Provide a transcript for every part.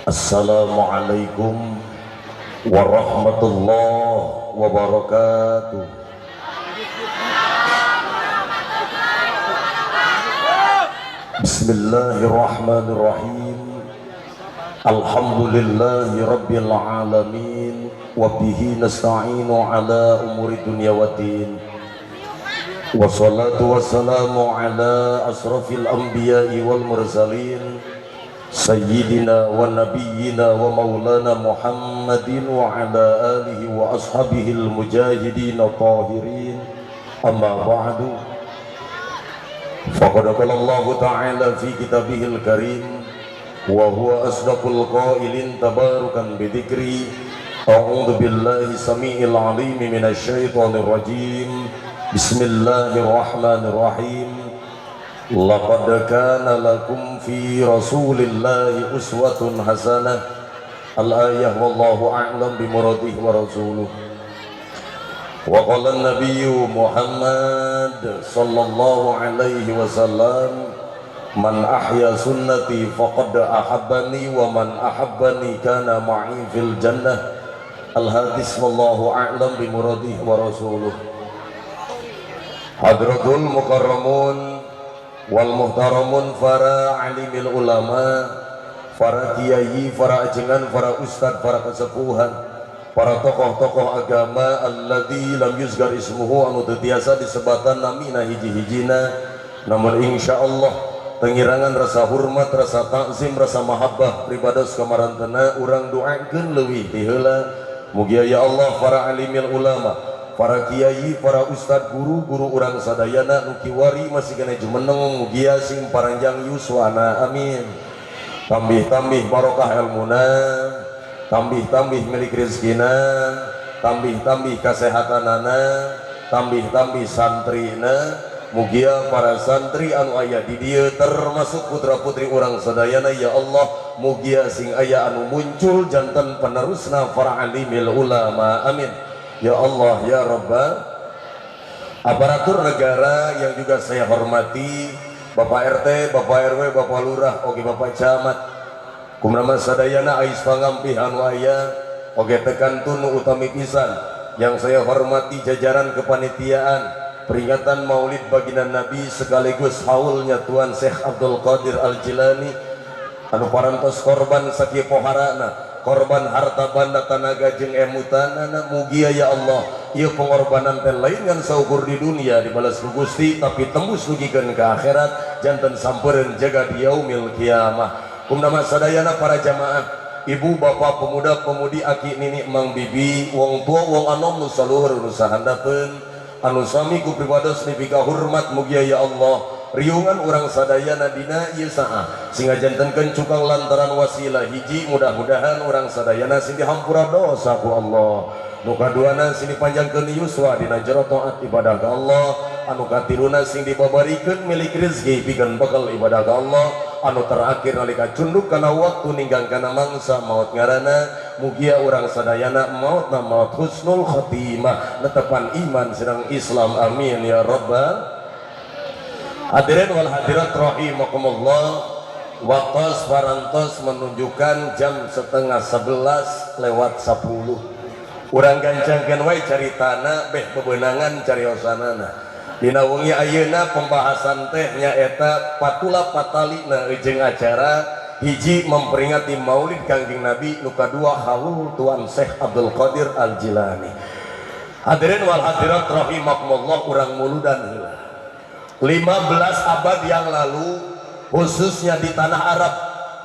Assalamualaikum warahmatullahi wabarakatuh. Bismillahirrahmanirrahim. Alhamdulillahi rabbil alamin wa bihi nasta'inu ala umuri dunya waddin. Wassalatu wassalamu ala asrafil anbiya'i wal mursalin sayyidina wa nabiyyina wa maulana Muhammadin wa ala alihi wa ashabihi al mujahidin tahirin. Amma ba'du. Faqad qala Allah ta'ala fi kitabihil karim wa huwa asdaqul qailin tabarukan bidzikri. A'udzu billahi samiil alim minasy syaithanir rajim. Bismillahirrahmanirrahim. Laqad kana lakum fi rasulillahi uswatun hasanah. Al-ayah wallahu a'lam bimuradihi wa rasuluh. Wa qala an-nabiyyu Muhammad sallallahu alaihi wasallam, man ahya sunnati faqad ahabbani wa man ahabbani kana ma'i fil jannah. Al-hadis wallahu a'lam bimuradihi wa rasuluh. Hadratul mukarramun wal muhtaramun, para alimil ulama, para kiai, para ajengan, para ustad, para kesepuhan, para tokoh-tokoh agama alladzi lam yuzkar ismuhu, anu teu tiasa disebatan namina hiji-hijina, namun insyaallah tengirangan rasa hormat, rasa takzim, rasa mahabbah pribados kamarantena urang doakeun leuwih ti heula. Mugia ya Allah para alimil ulama, para kiai, para ustad, guru-guru urang sadayana nu kiwari masih kena jumeneng, mugia sing paranjang yuswana, amin. Tambih-tambih barokah ilmuna, tambih-tambih milik rezekina, tambih-tambih kasehatanana, tambih-tambih santrina. Mugia para santri anu aya di dieu termasuk putra-putri urang sadayana, ya Allah, mugia sing aya anu muncul janten penerusna para alimil ulama, amin ya Allah ya Rabbal. Aparatur negara yang juga saya hormati, Bapak RT, Bapak RW, Bapak Lurah, oge Bapak Camat, kumrama sadayana ais pangampih anu aya, oge tekan tunu utami pisan. Yang saya hormati jajaran kepanitiaan peringatan Maulid Baginda Nabi sekaligus haulnya Tuan Syekh Abdul Qadir Al-Jilani anu parantos korban sakieu poharana, korban harta banda, tanaga jeung emutanana. Mugia ya Allah ieu pengorbanan teh lain ngan saukur di dunia dibalas ku Gusti, tapi tembus dugikeun ke akhirat, janten sampereun jaga di yaumil kiamah. Kumnama sadayana para jamaah, ibu bapak, pemuda pemudi, aki nini, mang bibi, wong tua wong anom, nu saluhur nu sahandapeun, anu sami ku pribados dipika hormat, mugia ya Allah riungan urang sadayana dina ieu saah sehingga jantenkeun cukang lantaran wasilah hiji, mudah-mudahan urang sadayana sing dihampura dosa ku Allah, nu kaduana sing dipanjangkeun yuswa dina jero taat ibadah ka Allah, anu katiluna sing dibabarikeun milik rezeki pikeun bekal ibadah ka Allah, anu terakhir nalika cunduk kana waktu ninggang kana mangsa maut ngaranna, mugia urang sadayana mautna maut husnul khotimah, netepan iman sedang Islam, amin ya rabbal. Hadirin wal hadirat rahimakumullah, waktu parantos menunjukkan jam 10.30 lewat 10. Urang gancangkeun wae caritana, beh bebenangan cariosanana. Dina wengi ayeuna pembahasan teh nyaeta patula patalina jeung acara hiji memperingati Maulid Kangjeng Nabi, nu kadua haul Tuan Syekh Abdul Qadir Al Jilani. Hadirin wal hadirat rahimakumullah, urang muludan heula. 15 abad yang lalu, khususnya di tanah Arab,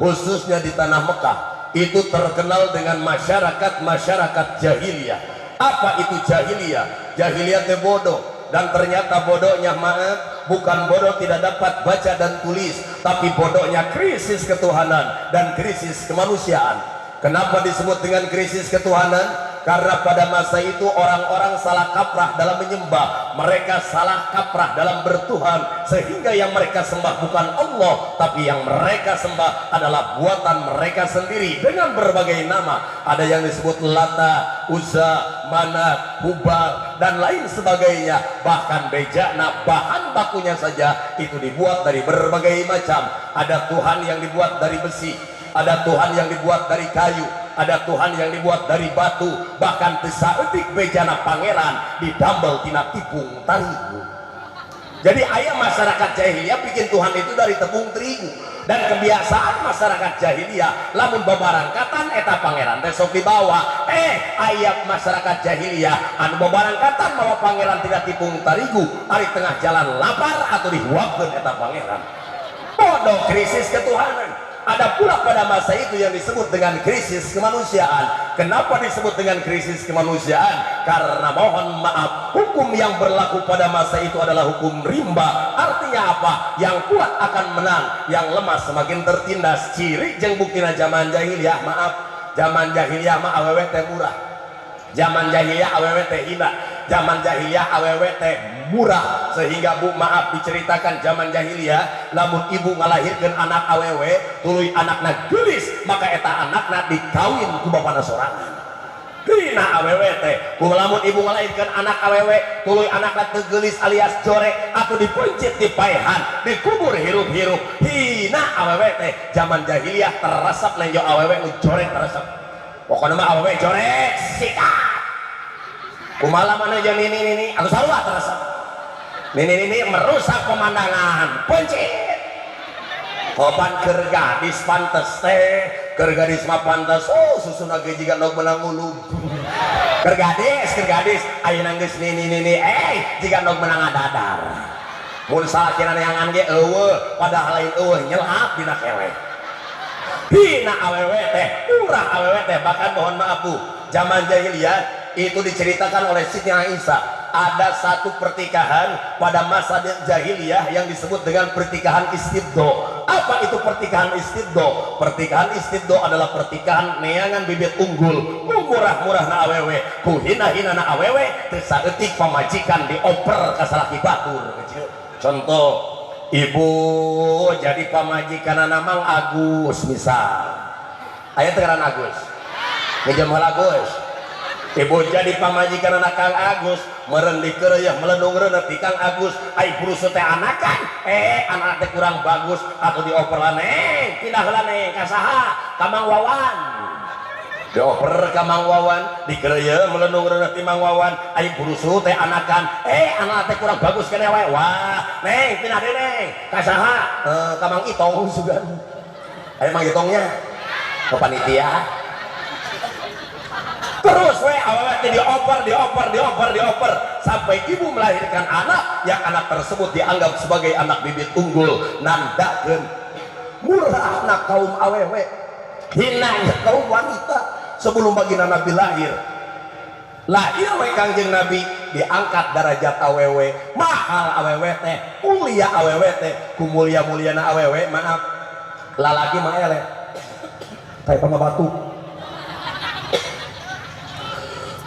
khususnya di tanah Mekah, itu terkenal dengan masyarakat-masyarakat jahiliyah. Apa itu jahiliyah? Jahiliyah teh bodoh, dan ternyata bodohnya, maaf, bukan bodoh tidak dapat baca dan tulis, tapi bodohnya krisis ketuhanan dan krisis kemanusiaan. Kenapa disebut dengan krisis ketuhanan? Karena pada masa itu orang-orang salah kaprah dalam menyembah, mereka salah kaprah dalam bertuhan, sehingga yang mereka sembah bukan Allah, tapi yang mereka sembah adalah buatan mereka sendiri dengan berbagai nama. Ada yang disebut Lata, Uzza, Manat, Hubal, dan lain sebagainya. Bahkan bejana bahan bakunya saja itu dibuat dari berbagai macam. Ada Tuhan yang dibuat dari besi, ada Tuhan yang dibuat dari kayu, ada Tuhan yang dibuat dari batu, bahkan teu saeutik bejana pangeran didambel tina tipung tarigu. Jadi aya masyarakat jahiliyah bikin Tuhan itu dari tepung terigu. Dan kebiasaan masyarakat jahiliyah lamun babarangkatan eta pangeran teh sok dibawa. Aya masyarakat jahiliyah anu babarangkatan bawa pangeran tina tipung tarigu, ari tengah jalan lapar atau dihuapkeun eta pangeran. Bodoh krisis ketuhanan. Ada pula pada masa itu yang disebut dengan krisis kemanusiaan. Kenapa disebut dengan krisis kemanusiaan? Karena mohon maaf, hukum yang berlaku pada masa itu adalah hukum rimba. Artinya apa? Yang kuat akan menang, yang lemah semakin tertindas. Ciri jeung buktina zaman jahiliyah, maaf, zaman jahiliyah mah awewe teh murah. Zaman jahiliyah awewe teh hina. Zaman jahiliyah awewe teh murah, sehingga bu maaf diceritakan zaman jahiliyah lamun ibu ngalahirkeun anak awewe tuluy anakna geulis, maka eta anakna dikawin ku bapana sorangan. Hina awewe teh. Ku lamun ibu ngalahirkeun anak awewe tuluy anakna teu geulis alias jorek atau dipencit dipaehan, dikubur hirup-hirup. Hina awewe teh. Zaman jahiliyah teresep nenjo awewe nu jorek, teresep. Pokoknya mah awewe jorek sikat. Kumaha mana jeung nini nini aku sarua teresep. Nini nini merusak pemandangan, pencit. Kopan keur gadis pantes teh, keur gadis mah pantes, oh susuna ge jiga nog meunang ngulug. Keur gadis, ayeuna geus nini nini, jiga nog meunang ngadadar. Mun salakina neangan ge eueuh, padahal lain eueuh, nyelap dina keleh. Hina awewe teh, murah awewe teh. Bahkan mohon maaf bu, zaman jahiliyah itu diceritakan oleh Siti Aisyah, ada satu pertikahan pada masa jahiliyah yang disebut dengan pertikahan istibdo. Apa itu pertikahan istibdo? Pertikahan istibdo adalah pertikahan neangan bibit unggul, murah-murah na awewe, ku hina-hina na awewe, teu saeutik pamajikan dioper ka salaki batur. Contoh, ibu jadi pamajikan Mang Agus misal. Aya teu ngaran Agus? Ngejam heula Agus. Ibu jadi pamajikan anak Kang Agus, meureun dikeureuh melendung reuneuh ti Kang Agus, ai burusu teh anakan, anak teh kurang bagus atau dioper lah neng, pindah heula neng ka saha? Ka Mang Wawan. Dioper ka Mang Wawan, dikeureuh melendung reuneuh ti Mang Wawan, ai burusu teh anakan, anak teh kurang bagus keneh wae. Wah, neng pindah deui neng, ka saha? Ka Mang Itong sugan. Aya Mang Itongnya? Ke panitia. Terus we awewe teh dioper, dioper, dioper, dioper sampai ibu melahirkan anak yang anak tersebut dianggap sebagai anak bibit unggul, nandakeun murahna kaum awewe, hinanya kaum wanita sebelum baginda Nabi lahir. Lahir we Kangjeng Nabi diangkat derajat awewe, mahal awewe teh, mulia awewe teh. Ku mulia-muliana awewe, maaf, lalaki mah eleh kayak batu.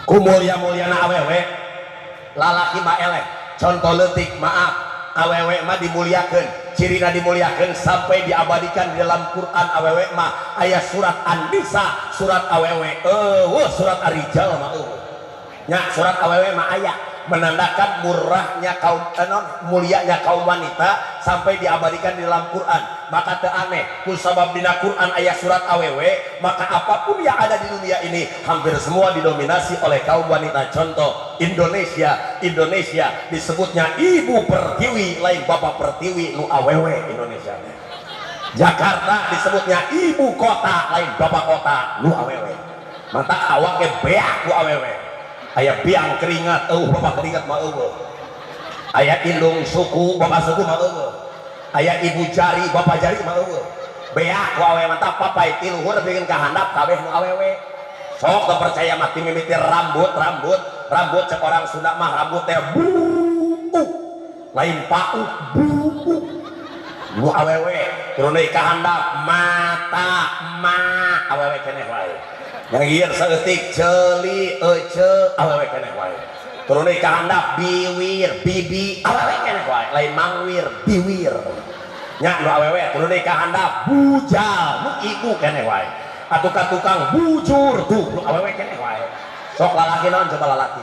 Ku mulia-muliana awewe, lalaki mah eleh. Contoh leutik, maaf, awewe mah dimuliakeun, cirina dimuliakeun sampai diabadikan di dalam Quran. Awewe mah aya surat An-Nisa, surat awewe, eueuh surat Ar-Rijal mah eueuh nya. Surat awewe mah aya, menandakan murahnya kaum non, mulianya kaum wanita sampai diabadikan di dalam Quran. Maka teu aneh ku sabab dina Quran aya surat awewe, maka apapun yang ada di dunia ini hampir semua didominasi oleh kaum wanita. Contoh Indonesia, Indonesia disebutnya ibu pertiwi, lain bapak pertiwi, nu awewe Indonesia. Jakarta disebutnya ibu kota, lain bapak kota, nu awewe. Mata awake beak ku awewe. Aya biang keringat, eueuh bapak keringat mah eueuh. Aya indung suku, bapak suku mah eueuh. Aya ibu jari, bapak jari mah eueuh. Beak ku awewe. Mantap papai ti luhur bikin ka handap kabeh nu awewe. Sok teu percaya mah mimiti rambut, rambut, rambut. Cek orang Sunda mah rambut teh buuk, lain pauk, buuk nu awewe. Turun deui ka handap, mata, ma awewe keneh wae. Nyangir saeutik ceuli ece awewe keneh wae. Turun deui ka handap biwir bibi awewe keneh wae, lain mangwir biwir. Nya nu awewe turun deui ka handap bujal nu ibu keneh wae. Atuh ka tukang bujur tuh nu awewe keneh wae. Sok lalaki naon coba lalaki?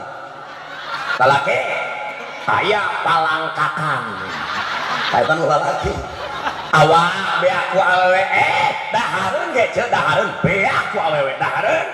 Lalaki aya palangkakan. Eta nu lalaki. Awak beak ku awewe dahareun ge ceu dahareun beak ku awewe dahareun.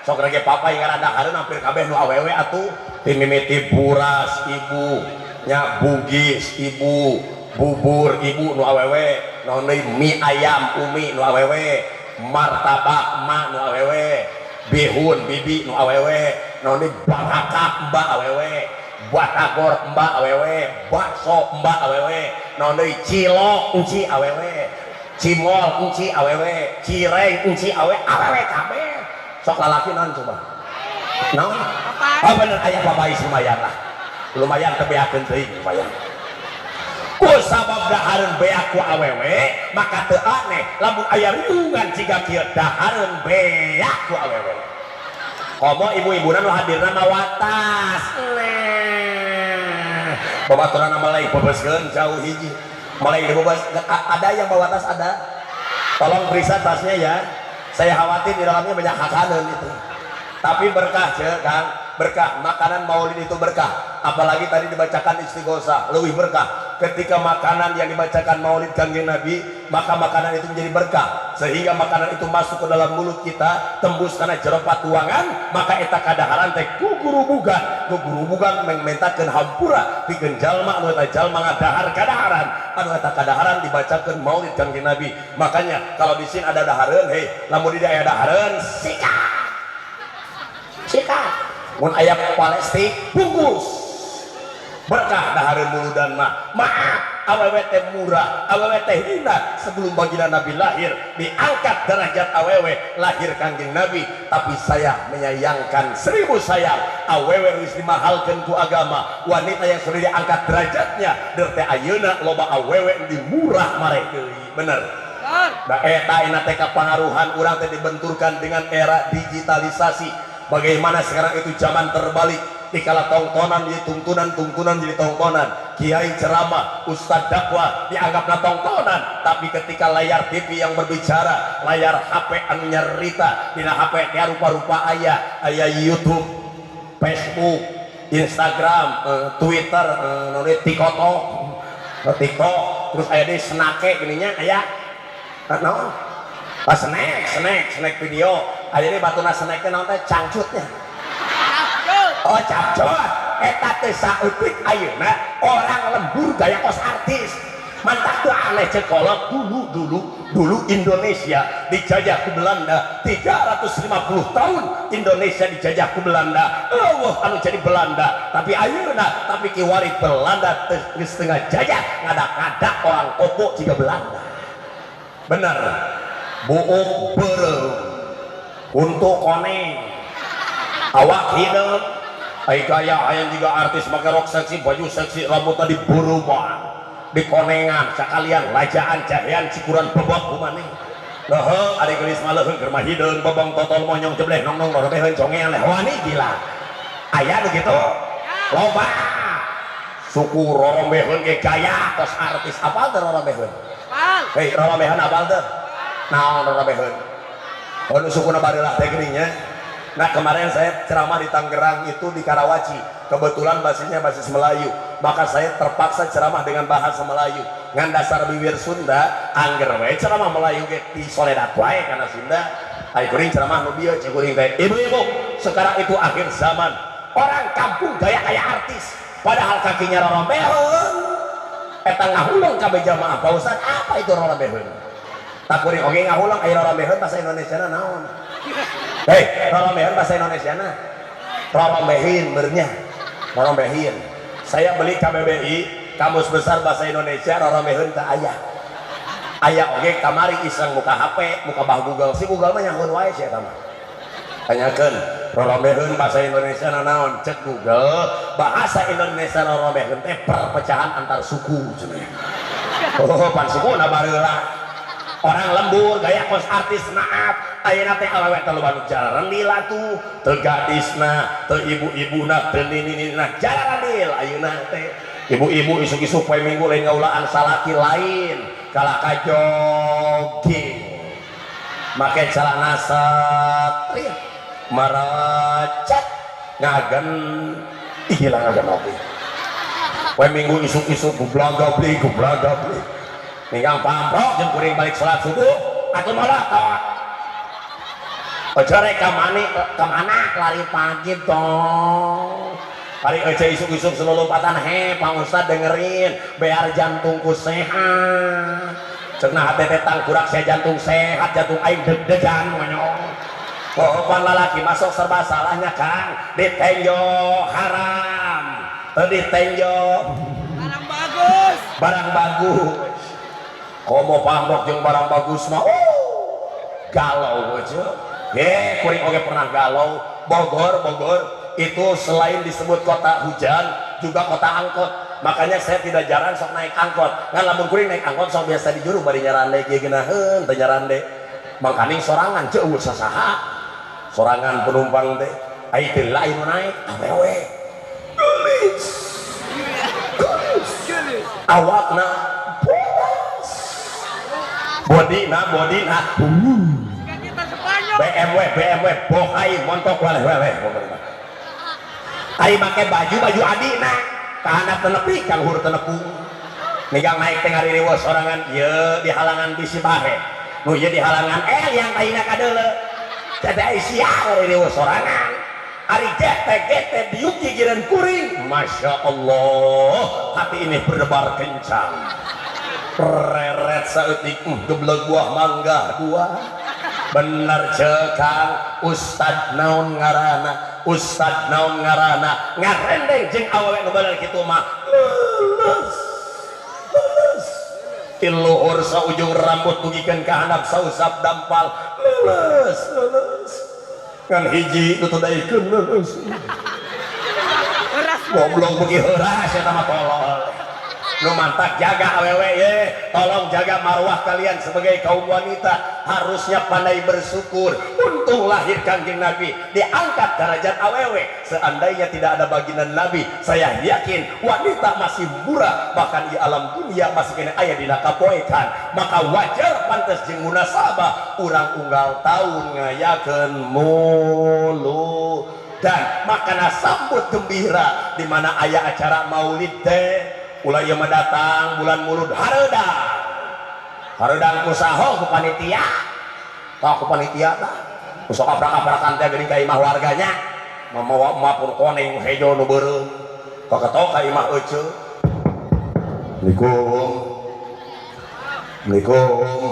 Sok rege papai ngaran dahareun hampir kabeh nu awewe atuh. Ti mimiti buras ibu, nya bugis ibu, bubur ibu nu awewe, naon deui mie ayam umi nu awewe, martabak emak nu awewe, bihun bibi nu awewe, naon deui bangkakak mbak awewe, batagor mbak awewe, bakso mbak awewe, naon deui cilok enci awewe, cimol enci awewe, cireng enci awewe, awewe kabeh. Sok lalaki naon coba? Naon? Oh bener aya papais lumayan lah. Lumayan teu beakeun teuing lumayan. Ku sabab dahareun beak ku awewe, maka teu aneh lamun aya riungan jiga kieu dahareun beak ku awewe. Komo ibu-ibuna nu hadirna mawatas. Nah, babaturanna meleng bebeskeun jauh hiji. Meleng dibebas, ada yang bawa tas ada? Tolong periksa tasnya ya. Saya khawatir di dalamnya banyak hakaneun itu. Tapi berkah ce, Kang, berkah. Makanan maulid itu berkah. Apalagi tadi dibacakan istighosah, lebih berkah. Ketika makanan yang dibacakan maulid Kangjeng Nabi, maka makanan itu menjadi berkah. Sehingga makanan itu masuk ke dalam mulut kita, tembus karena jero patuangan, maka eta kadaharan teh kugurubugan, kugurubugan mengmentakeun hampura pikeun jalma anu eta jalma ngadahar kadaharan, anu eta kadaharan dibacakeun maulid Kangjeng Nabi. Makanya kalau di sini ada dahareun, hei, lamun di aya dahareun, sikat. Sikat. Mun aya plastik bungkus. Berkah dahareun muludan mah. Maaf, awewe teh murah, awewe teh hina sebelum baginda Nabi lahir, diangkat derajat awewe lahir Kangjeng Nabi. Tapi saya menyayangkan seribu sayang, awewe geus dimahalkeun ku agama, wanita yang sudah diangkat derajatnya, der teh ayeuna loba awewe di murah mareh deui. Bener. Da eta ayeuna teh kapangaruhan urang teh dibenturkan dengan era digitalisasi. Bagaimana sekarang itu zaman terbalik, dikala tongtonan jadi tungtunan, tungtunan jadi tongtonan, kiai ceramah, ustad dakwah dianggapna tongtonan, tapi ketika layar TV yang berbicara, layar HP anu nyarita, dina HP teh rupa-rupa aya, aya YouTube, Facebook, Instagram, Twitter, naon deui, TikTok, TikTok, terus aya deui snake gininya aya naon? Ah, snack, snack, snack video. Aya deui batuna snack teh naon teh cangcutnya. Oh, capcut. Eta teh saeutik ayeuna orang lembur gaya kos artis. Mantak tuh aneh cek kolot dulu dulu dulu Indonesia dijajah ku Belanda 350 tahun Indonesia dijajah ku Belanda. Eueuh anu jadi Belanda, tapi ayeuna tapi kiwari Belanda teh geus tengah jajah ngadak-ngadak orang kopo jiga Belanda. Bener. Buuk beureum. Untuk koneng. Awak hideung. Ai gaya hayang juga artis make rok seksi, baju seksi, rambut tadi berubah dikonengan sekalian lajaan cahean cikuran bebek kumaneh. Leuheung ari geulis mah leuheung keur mah hideung bebong totol monyong jebleh nong nong robeheun congean leh wani gila. Aya nu kitu? Loba. Suku rorombeheun ge gaya kos artis apal teu rorombeheun? Hei, rorombeheun apal teu? Naon rorombeheun? Oh, nu sukuna bareula teh geuning nya. Nah kemarin saya ceramah di Tangerang itu di Karawaci, kebetulan basisnya basis Melayu, maka saya terpaksa ceramah dengan bahasa Melayu. Ngan dasar bibir Sunda, angger we ceramah Melayu ge di soledat wae kana Sunda. Ai kuring ceramah nu bieu cek kuring teh, ibu-ibu, sekarang itu akhir zaman. Orang kampung gaya kayak artis, padahal kakinya rorombeheun. Eta ngahuleng kabeh jamaah, Pak Ustad, apa itu rorombeheun? Tak kuring oge ngahuleng aya rorombeheun bahasa Indonesia na naon? Hei, rorombeheun bahasa Indonesia na rorombehin bernya, rorombehin. Saya beli KBBI, Kamus Besar Bahasa Indonesia, rorombeheun teu aya. Aya oge kamari iseng muka HP, muka bah Google. Si Google mah nyahoun wae sia eta mah. Tanyakeun rorombeheun bahasa Indonesia na naon? Cek Google, bahasa Indonesia rorombeheun teh perpecahan antar suku cenah. Oh, pan suku na bareula. Orang lembur gaya kos artis, maaf, ayeuna teh awewe teh loba nu jarandil atuh, teu gadisna, teu ibu-ibuna, teu nini-ninina, jarandil ayeuna teh. Ibu-ibu isuk-isuk poe Minggu lain ngaulaan salaki lain, kalah ka jogging. Make celana satria, maracet ngagen hilang ngagen oge. Poe Minggu isuk-isuk gublag-gablig gublag-gablig. Ninggang pamprok jeung kuring balik salat subuh atuh molotot. Ojo rek ka mani ka mana lari pagi toh. Hari ece isuk-isuk selalu lompatan, he Pak Ustad dengerin biar jantungku sehat. Cenah hate tangkurak saya jantung sehat, jantung aing deg-degan monyong. Oh, pan lalaki masuk serba salahnya Kang, ditenjo haram, teu ditenjo Barang bagus. Barang bagus. Komo pamrok jeung barang bagus mah, oh, galau aja. Ye, kuring oge pernah galau. Bogor, Bogor itu selain disebut kota hujan, juga kota angkot. Makanya saya tidak jarang sok naik angkot. Ngan lamun kuring naik angkot sok biasa di juru bari nyarande kieu geunaheun teu nyarande. Mangkaning sorangan ceu euweuh sasaha. Sorangan penumpang teh, ai teu lain nu naik awewe. Geulis. Geulis. Awakna bodas. Bodina bodina. Kita Spanyol. BMW BMW bokai montok weleh weleh pokokna. Ari make baju baju adina ka handap teu nepi ka luhur teu nepung. Nigang naik teh ngaririweuh sorangan ieu di halangan bisi bahe. Nu ieu di halangan yang taina kadeuleu. Teh sia ngaririweuh sorangan. Ari gete gete diuk gigireun kuring. Masya Allah, hati ini berdebar kencang. Reret saeutik geblek buah mangga dua. Bener cekang Ustad naon ngarana, Ustad naon ngarana, ngarendeng jeung awewe nu bener kitu mah leuleus leuleus ti luhur saujung rambut dugikeun ka handap sausap dampal leuleus leuleus ngan hiji nu teu daekeun leuleus. Keras. Goblok beuki heuras eta mah tolol. Nu mantak jaga awewe ye, tolong jaga marwah kalian sebagai kaum wanita, harusnya pandai bersyukur. Untung lahir Kanjeng Nabi, diangkat derajat awewe. Seandainya tidak ada baginda Nabi, saya yakin wanita masih murah, bahkan di alam dunia masih kena aya dina kapoekan. Maka wajar pantes jeung munasabah urang unggal tahun ngayakeun mulu dan makana sambut gembira di mana aya acara maulid teh. Ulah ieu mah datang bulan mulud hareudang. Hareudang ku saho ku panitia. Tah ku panitia tah. Ku sok aprak-aprakan teh geuning ka imah warganya. Mamawa emak pun koneng hejo nu beureum. Kaketok ka imah eceu. Assalamualaikum. Assalamualaikum.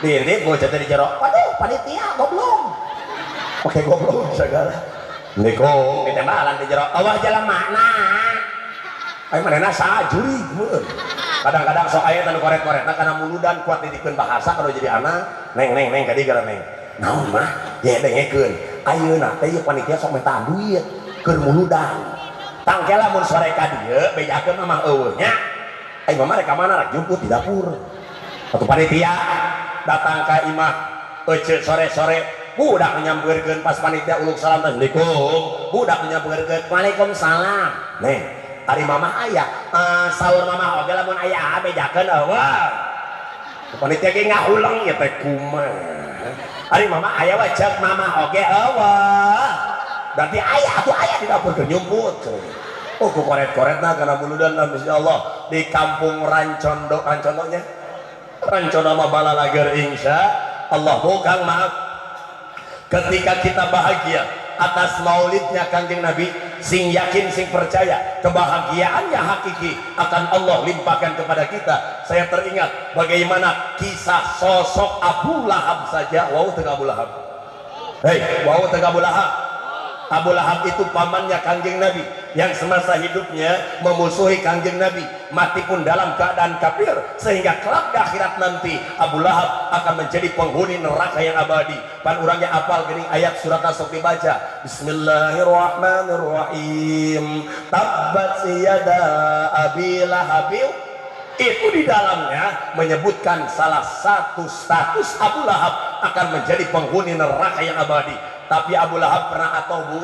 Diri bocah teh di jero. Waduh, panitia goblok. Oke goblok segala. Assalamualaikum. Ditembalan di jero. Awah jalan mana? Ayo manehna sajurig meureun. Kadang-kadang sok aya tanu koret-koretna kana muludan kuat didikeun bahasa kalau jadi anak neng neng neng kadi gara neng. Naon mah? Ye dengekeun. Ayeuna teh ieu panitia sok minta duit keur muludan. Tangkela mun sore ka dieu bejakeun mamah eueuh nya. Ayo mama rek ka mana rek jemput di dapur. Atuh panitia datang ka imah ece sore-sore budak nyampeurkeun pas panitia uluk salam teh Assalamualaikum. Budak nyampeurkeun waalaikumsalam. Neng, ari mamah aya, saur mamah oge lamun aya bejakeun eueuh. Panitia ge ngahuleng ieu teh kumaha. Ari mamah aya we ceuk mamah oge eueuh. Berarti aya atuh aya di dapur keur nyumput. Oh ku koret-koretna kana muludan lah insyaallah di kampung Rancondo, Rancondonya. Rancondo mah balalager insya Allah. Bukan maaf. Ketika kita bahagia atas maulidnya Kanjeng Nabi, sing yakin sing percaya kebahagiaannya hakiki akan Allah limpahkan kepada kita. Saya teringat bagaimana kisah sosok Abu Lahab saja. Wow, tengah Abu Lahab. Hei, wow, tengah Abu Lahab. Abu Lahab itu pamannya Kanjeng Nabi yang semasa hidupnya memusuhi Kanjeng Nabi, mati pun dalam keadaan kafir, sehingga kelak di akhirat nanti Abu Lahab akan menjadi penghuni neraka yang abadi. Pan urangnya apal geuning ayat surat sok dibaca. Bismillahirrahmanirrahim. Tabbat yada abi lahabil. Itu di dalamnya menyebutkan salah satu status Abu Lahab akan menjadi penghuni neraka yang abadi. Tapi Abu Lahab pernah atau Bu,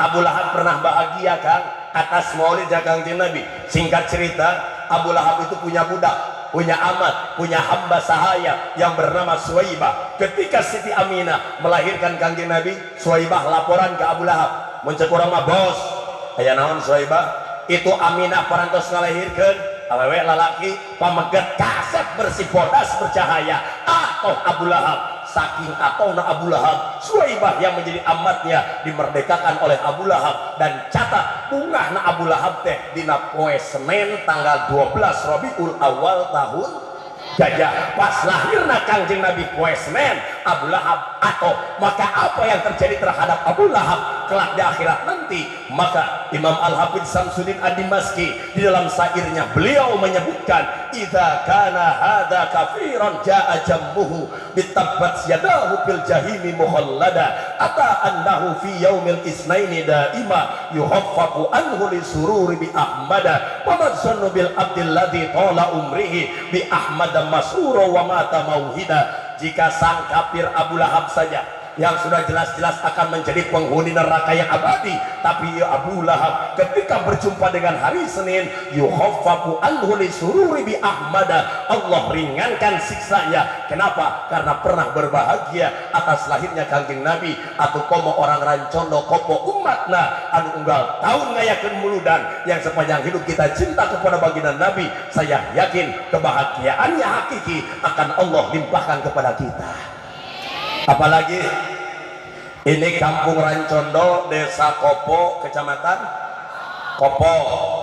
Abu Lahab pernah bahagia kan atas maulid Kangjeng Nabi. Singkat cerita, Abu Lahab itu punya budak, punya amat, punya hamba sahaya yang bernama Suwaibah. Ketika Siti Aminah melahirkan Kangjeng Nabi, Suwaibah laporan ke Abu Lahab. Mun cek urang mah, "Bos, aya naon, Suwaibah?" "Itu Aminah parantos ngalahirkeun awewe lalaki, pameget kasep, bersih, bodas, bercahaya." Atau Abu Lahab, saking atau na Abu Lahab, Suwaibah yang menjadi amatnya dimerdekakan oleh Abu Lahab. Dan catat, bungah na Abu Lahab teh dina poe Senin tanggal 12 Rabiul Awal tahun Gajah. Pas lahirna Kangjeng Nabi poe Senin, Abu Lahab atau maka apa yang terjadi terhadap Abu Lahab kelak di akhirat nanti? Maka Imam Al-Hafidz Samsudin Ad-Dimaski di dalam syairnya beliau menyebutkan, "Idza kana hadza kafiran jaa jammuhu bitabbat yadahu fil jahimi mukhallada ata annahu fi yaumil isnaini daima yukhaffafu anhu li sururi bi ahmada wa madzannu bil abdil ladzi tala umrihi bi ahmad masrura wa mata mauhida." Jika sang kafir Abu Lahab saja yang sudah jelas-jelas akan menjadi penghuni neraka yang abadi, tapi ya Abu Lahab ketika berjumpa dengan hari Senin, yukhaffafu anhu li sururi bi ahmada, Allah ringankan siksanya. Kenapa? Karena pernah berbahagia atas lahirnya Kangjeng Nabi. Atau komo orang Rancondo Kopo, umatna anu unggal tahun ngayakeun muludan, yang sepanjang hidup kita cinta kepada baginda Nabi, saya yakin kebahagiaannya hakiki akan Allah limpahkan kepada kita. Apalagi ini Kampung Rancondo, Desa Kopo, Kecamatan Kopo,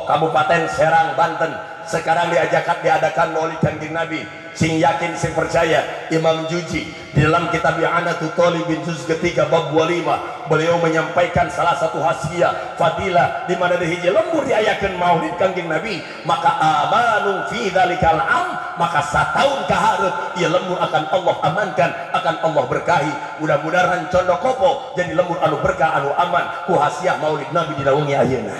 Kabupaten Serang, Banten, sekarang diajakan diadakan Maulid Kanjeng Nabi. Sing yakin, sing percaya, Imam Juji di dalam kitab I'anatut Thalibin juz ketiga bab 25 beliau menyampaikan salah satu hasiah fadilah di mana di hiji lembur diayakeun Maulid Kanjeng Nabi, maka amanu fi dzalikal am, maka satahun kaharep ieu lembur akan Allah amankan, akan Allah berkahi. Mudah-mudahan Rancondo Kopo jadi lembur anu berkah, anu aman ku hasiah Maulid Nabi dina wengi ayeuna.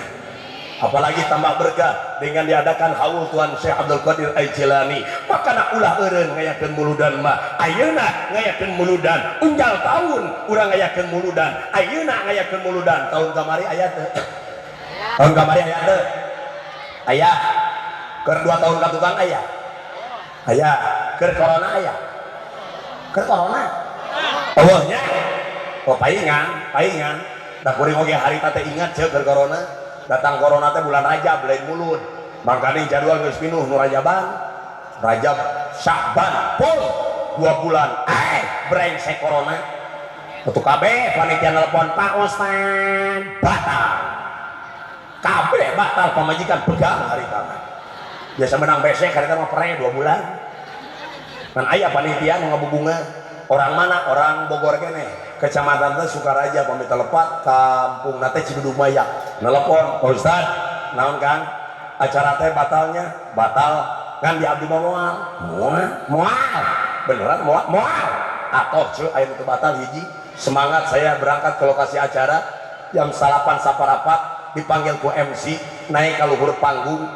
Apalagi tambah berkah dengan diadakan haul Tuan Syekh Abdul Qadir Al-Jilani. Maka nak ulah eureun ngayakeun muludan mah. Ayeuna ngayakeun muludan, unggal tahun urang ngayakeun muludan. Ayeuna ngayakeun muludan, tahun kamari aya teu? Tahun kamari aya teu? Aya. Keur 2 tahun ka tukang aya? Aya. Keur corona aya? Keur corona oh nya, oh paingan paingan. Da kuring oge harita teh ingat ceu, keur corona datang. Corona teh bulan Rajab, lain Mulud. Makanya jadwal geus pinuh nu Rajaban, Rajab, Sya'ban pun 2 bulan, eh brengsek corona. Untuk kabeh panitia nelpon, "Pak Ustad, batal kabeh, batal." Pamajikan pegang hari mah biasa menang besek, hari mah pere 2 bulan kan. Aya panitia nu ngabubunga, orang mana? Orang Bogor kene, kecamatan teh Sukaraja, pamit lepat kampung nate Cibedug Mayak. Nelpon, "Pak Ustad." "Naon, Kang?" "Acara teh batalnya." "Batal kan di abdi mah moal." "Moal? Moal beneran? Moal, moal." Atau cuy, aya nu batal hiji. Semangat saya berangkat ke lokasi acara jam 9.15, dipanggil ku MC, naik ke luhur panggung,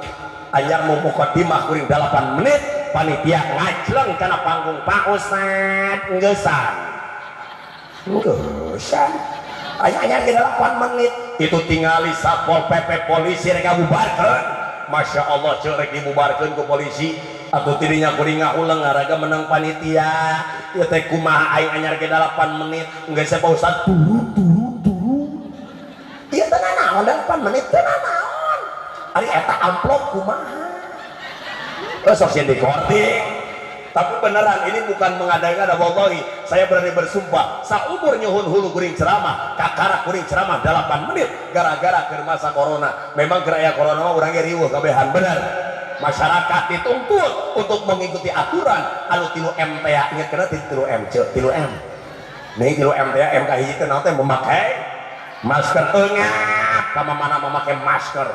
anyar mau mukadimah kuring 8 menit, panitia ngajleng kana panggung, "Pak Ustad, ngeusan." Ngeusan aya anyar ge 8 menit. Itu tingali Satpol PP, polisi rek ngabubarkeun. Masya Allah, ceu, rek dibubarkeun ku polisi. Atau tidinya kuring ngahuleng, ngaraga menang panitia ya teh kumaha, aing anyar ge 8 menit. "Geus, Pak Ustad, turun, turun, turun." Ieu teh naon 8 menit teh naon? Ari eta amplop kumaha? Eh, sok sieun dikorting. Tapi beneran ini bukan mengada-ngada, wallahi saya berani bersumpah, saumur nyuhun hulu kuring ceramah, kakara kuring ceramah 8 menit gara-gara keur masa corona. Memang keur aya corona mah urang ge riweuh kabehan, bener. Masyarakat dituntut untuk mengikuti aturan anu 3M teh. Inget kana 3M, ceu, 3M. Nih 3M teh, M ka hiji teh naon teh? Memakai masker. Eungap ka mana memakai masker.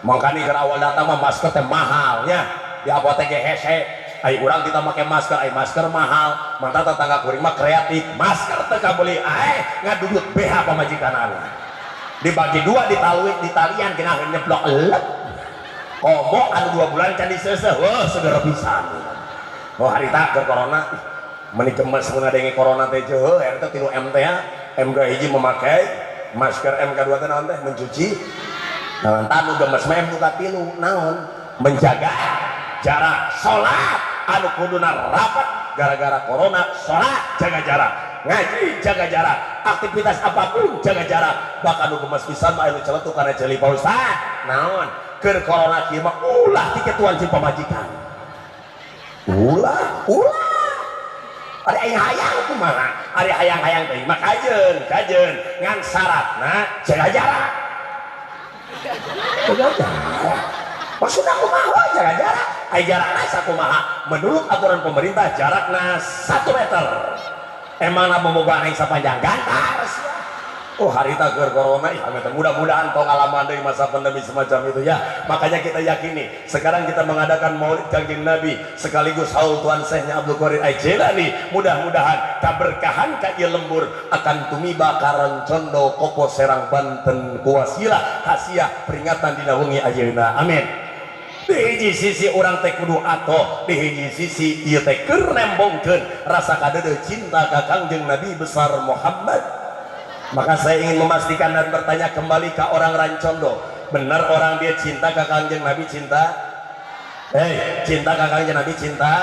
Makanya keur awal datang mah masker teh mahal nya, di apotek ge hese. Ai urang kita make masker, ai masker mahal. Mantap, tetangga kuring mah kreatif, masker teu kabeli, eh ngadudut BH pamajikan anu dibagi dua, ditalui, ditalian, kena nyeblok lep. Komo anu 2 bulan can diseuseuh, wah segera pisan. Oh harita keur corona, meuni gemes mun ngadenge corona teh jeuh, eta 3 M teh ya. M ka hiji memakai masker, M ka 2 teh naon teh mencuci. Nah, tanu gemes mah M ka 3 naon? Menjaga jarak. Salat anu kuduna rapat gara-gara corona, salat jaga jarak, ngaji jaga jarak, aktivitas apapun jaga jarak. Bahkan nu gemes pisan mah anu celetuk kana ceuli Pak Ustad. Naon? Keur corona kieu mah ulah tiketuan jeung pamajikan. Ulah, ulah. Ari aing hayang kumaha? Ari hayang-hayang teh mah kajeun, kajeun ngan syaratna jaga jarak. Jaga jarak. Maksudna kumaha jaga jarak? Ai jarakna sakumaha? Menurut aturan pemerintah jarakna 1 meter. Emangna bobogohan aing sapanjang gantar sia. Oh harita keur corona ih amit. Mudah-mudahan tong ngalaman deui masa pandemi semacam itu ya. Makanya kita yakini sekarang kita mengadakan Maulid Kangjeng Nabi sekaligus haul Tuan Syekhnya Abdul Qadir Al-Jailani. Mudah-mudahan kaberkahan ka ieu lembur akan tumiba ka Rancondo Kopo Serang Banten kuwasilah hasiah peringatan dina wengi ayeuna. Amin. Di hiji sisi urang teh kudu atoh, di hiji sisi ieu teh keur nembongkeun rasa kadeudeuh cinta ka Kangjeng Nabi besar Muhammad. Maka saya ingin memastikan dan bertanya kembali ke orang Rancondo, benar orang dia cinta ke Kangjeng Nabi cinta? Hei, cinta ke Kangjeng Nabi cinta?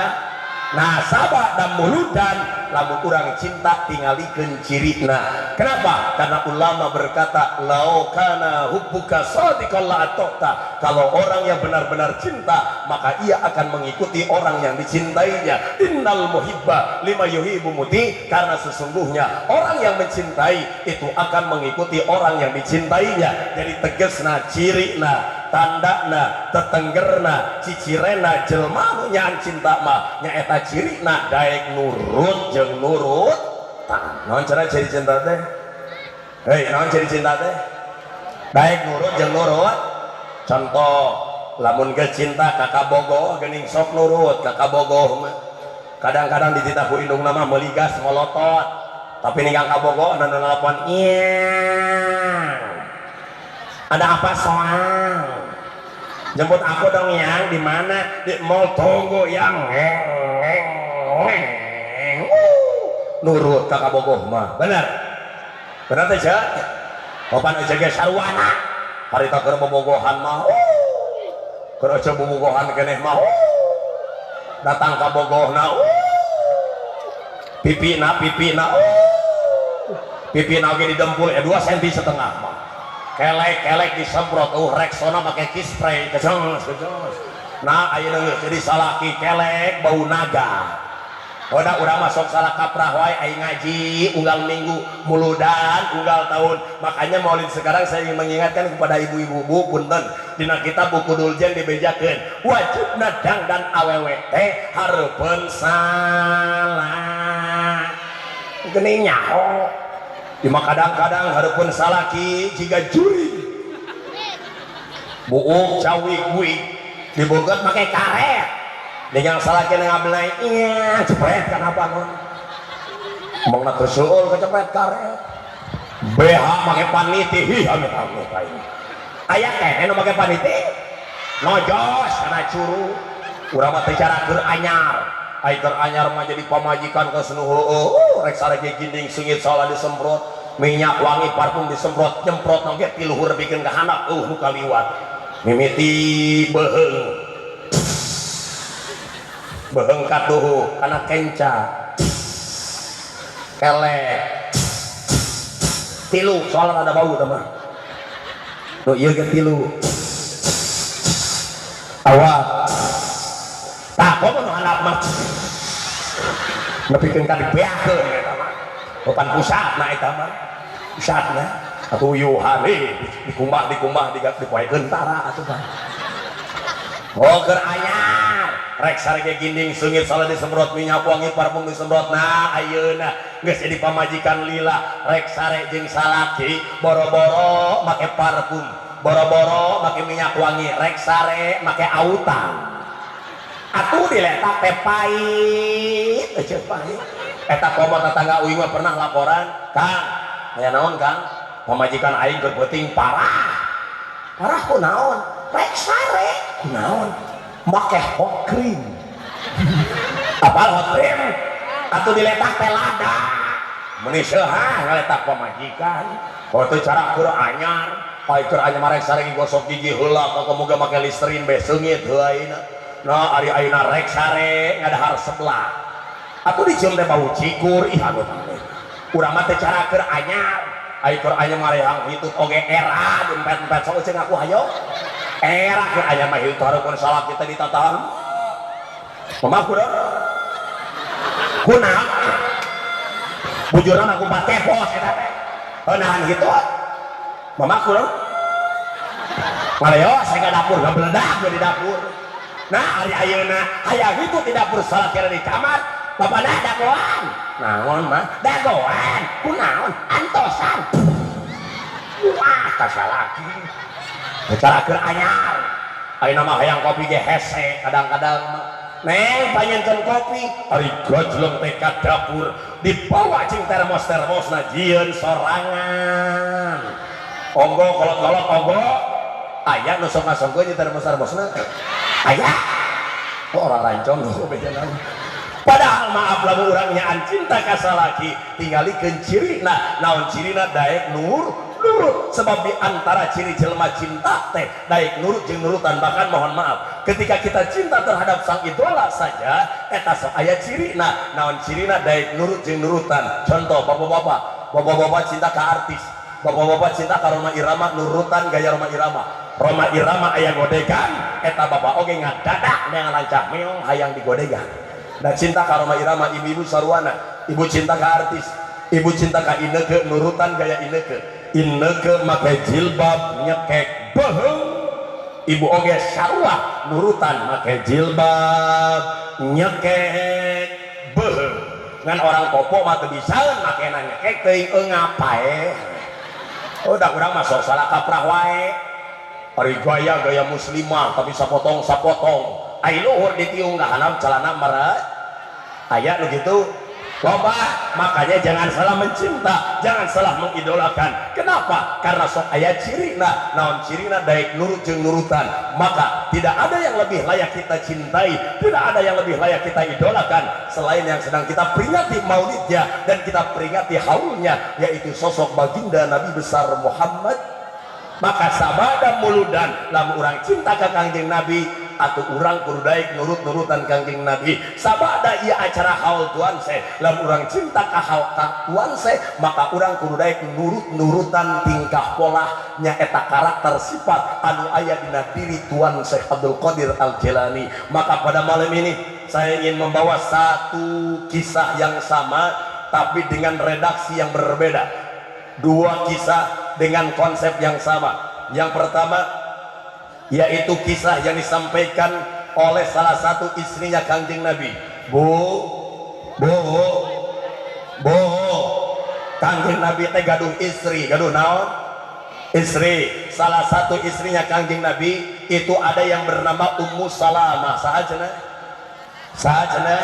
Nah, sabab dan muludan lamun urang cinta tingalikeun cirina. Kenapa? Karena ulama berkata, lau kana hubbuka shadiqan la atokta. Kalau orang yang benar-benar cinta, maka ia akan mengikuti orang yang dicintainya. Innal muhibba lima yuhibbu muti. Karena sesungguhnya orang yang mencintai itu akan mengikuti orang yang dicintainya. Jadi tegesna, cirina, tandana, tetenggerna, cicirena jelma nu nyaan cinta mah nyaeta cirina daek nurut jeung nurut. Tah, naon cara ciri cinta teh? Hei, naon ciri cinta teh? Daek nurut jeung nurut. Contoh, lamun geus cinta ka kabogoh geuning sok nurut ka kabogoh mah. Kadang-kadang dititah ku indungna mah meuli gas ngolotot. Tapi ninggang kabogoh anu nelpon, "Iya. Ada apa soang? Jemput aku dong yang di mana? Di mall tunggu yang." Nurut ka kabogoh mah. Bener. Bener teh, Cek? Papan aja ge sarwana. Harita keur bobogohan mah. Keur aja bobogohan keneh mah. Datang ka bogohna. Pipina, pipina. Pipina oge didempul 2,5 cm mah. Kelek-kelek disemprot, Rexona make kiss spray, kejos, kejos. Nah, ayeuna geus jadi salaki kelek bau naga. Udah urang masuk salah kaprah wae aing ngaji unggal minggu muludan unggal tahun. Makanya maulid sekarang saya ingin mengingatkan kepada ibu-ibu, bu punten dina kitab buku Duljen dibejakeun wajibna dangdan awewe teh hareupeun salah. Geuning nyaho. Di mah kadang-kadang hareupeun salaki jiga juri. Buuk cawik wig dibogot make karet. Dengan salaki ngabelai, iya cepret kenapa non? Mongna kesuul kecepret karet. BH make paniti, hi amit amit aing. Aya keneh nu make paniti? Nojos kana curu. Urang mah teh cara keur anyar. Ai keur anyar mah jadi pamajikan geus nu heueuh, rek sarege ginding seungit salah disemprot, minyak wangi parfum disemprot, nyemprot oge ti luhur nepikeun ka handap eueuh nu kaliwat. Mimiti beuheung. Beuheung katuhu kana kenca. Kelek. Tilu soalna ada bau teh mah. Nu ieu ge tilu. Awak. Tah komo nu handap mah. Nepikeun ka dibeakeun eta mah. Papan pusatna eta mah. Pusatna atuh uyuhan dikumbah dikumbah dipoekeun tara atuh mah. Oh keur anyar rek sarege ginding seungit salah disemprot minyak wangi parfum disemprot. Nah ayeuna geus jadi pamajikan lila rek sare jeung salaki boro-boro make parfum, boro-boro make minyak wangi, rek sare make autan. Atuh diletak teh pahit, teh pahit. Eta komo tetangga uing mah pernah laporan, "Kang, aya naon Kang? Pamajikan aing keur peuting parah." "Parah ku naon?" "Rek sare." Kunaon? Make hot cream. Apal hot cream? Atuh diletak teh lada. Meuni seuhah ngaletak pamajikan. Oh teu cara keur anyar. Ai keur anyar mah rek sare gosok gigi heula kamuga make Listerine be seungit heuaina. Nah ari ayeuna rek sare ngadahar sebelah. Atuh dicium teh bau cikur ih anu teh. Urang mah teh cara keur anyar. Ai keur anyar mah rehang hitut oge era dempet-empet sok ceung aku hayo. Era keur anyar mah hitut hareupeun salak kita ditatahan. Mama kuda. Kunaon? Bujurna aku batepos eta teh. Heunahan hitut. Mama kuda. Ngaleos ka dapur ngabeledak di dapur. Nah ari ayeuna hayang hitut di dapur salakina di kamar. Bapana dagoan. Naon mah? Dagoan. Kunaon? Antosan. Wah, kasalaki. Cara keur anyar. Ayeuna mah hayang kopi ge hese kadang-kadang mah. Neng panyenkeun kopi, ari gojlong teh ka dapur, dibawa jeung termos-termosna jieun sorangan. Onggo kolot-kolot onggo. Aya nu sok ngasongkeun jeung termos-termosna. Aya. Oh, orang rancong nu bejana. Padahal maaf lamun urang nyaan cinta ka salaki, tingalikeun cirina, naon cirina daek nurut. Sebab di antara ciri jelema cinta teh daek nurut jeung nurutan. Bahkan mohon maaf, ketika kita cinta terhadap sang idola saja eta sok aya cirina, naon cirina daek nurut jeung nurutan. Contoh bapak-bapak, bapak-bapak cinta ka artis, bapak-bapak cinta ka Rhoma Irama, nurutan gaya Rhoma Irama. Rhoma Irama aya godegan, eta bapak oge ngadadak neang lancah meong hayang digodegan. Nah cinta ka Rhoma Irama, ibu-ibu sarwana, ibu cinta ka artis, ibu cinta ka Inneke, nurutan gaya Inneke. Inneke make jilbab nyekek beuheung, ibu oge sarua nurutan make jilbab nyekek beuheung. Ngan orang kopo mah teu bisaeun makena nyekek teuing eungap pae. Oh da urang mah sok salah kaprah wae. Ari gaya-gaya muslimah tapi sapotong-sapotong. Ai luhur ditiung ka handap celana meret. Aya nu kitu. Loba, makanya jangan salah mencinta, jangan salah mengidolakan. Kenapa? Karena sok aya cirina, naon cirina daek nurut jeung nurutan. Maka tidak ada yang lebih layak kita cintai, tidak ada yang lebih layak kita idolakan selain yang sedang kita peringati maulidnya dan kita peringati haulnya, yaitu sosok baginda Nabi besar Muhammad. Maka sabada muludan lamun urang cinta ka Kangjeng Nabi atau urang kudu daek nurut-nurutan Kangjeng Nabi. Sabada ieu acara haul Tuan Syekh, lamun urang cinta ka haul ka Tuan Syekh, maka urang kudu daek nurut-nurutan tingkah pola nyaeta karakter sifat anu aya dina diri Tuan Syekh Abdul Qadir Al-Jailani. Maka pada malam ini saya ingin membawa satu kisah yang sama tapi dengan redaksi yang berbeda. Dua kisah dengan konsep yang sama. Yang pertama yaitu kisah yang disampaikan oleh salah satu istrinya Kangjeng Nabi. Bu, bu, bu, Kangjeng Nabi teh gaduh istri, gaduh naon? Istri. Salah satu istrinya Kangjeng Nabi itu ada yang bernama Ummu Salamah. Saha cenah? Saha cenah?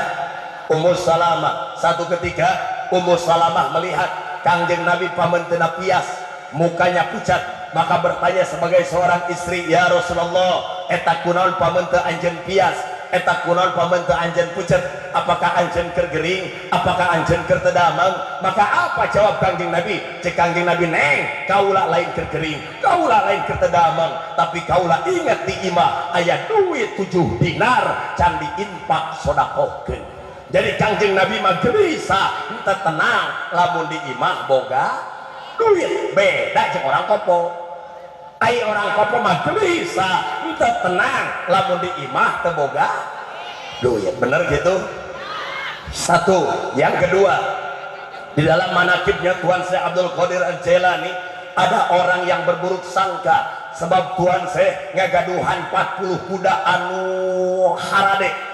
Ummu Salamah. Satu ketika Ummu Salamah melihat Kangjeng Nabi pamentena pias, mukanya pucat, maka bertanya sebagai seorang istri, ya Rasulullah, eta kunaon pamente anjeun pias, eta kunaon pamente anjeun pucat, apakah anjeun keur gering, apakah anjeun keur teu damang? Maka apa jawab Kangjeng Nabi? Cek Kangjeng Nabi, neng, kaula lain keur gering, kaula lain keur teu damang, tapi kaula ingat di imah aya duit 7 dinar can diinfak sodakohkeun. Jadi Kangjeng Nabi mah gelisah, henteu tenang lamun di imah boga duit. Beda jeung orang kopo. Ai orang kopo mah gelisah, henteu tenang lamun di imah teu boga duit. Bener gitu? Satu. Yang kedua, di dalam manakibnya Tuan Syekh Abdul Qadir Al-Jailani ada orang yang berburuk sangka sebab Tuan Syekh ngagaduhan 40 kuda anu harade.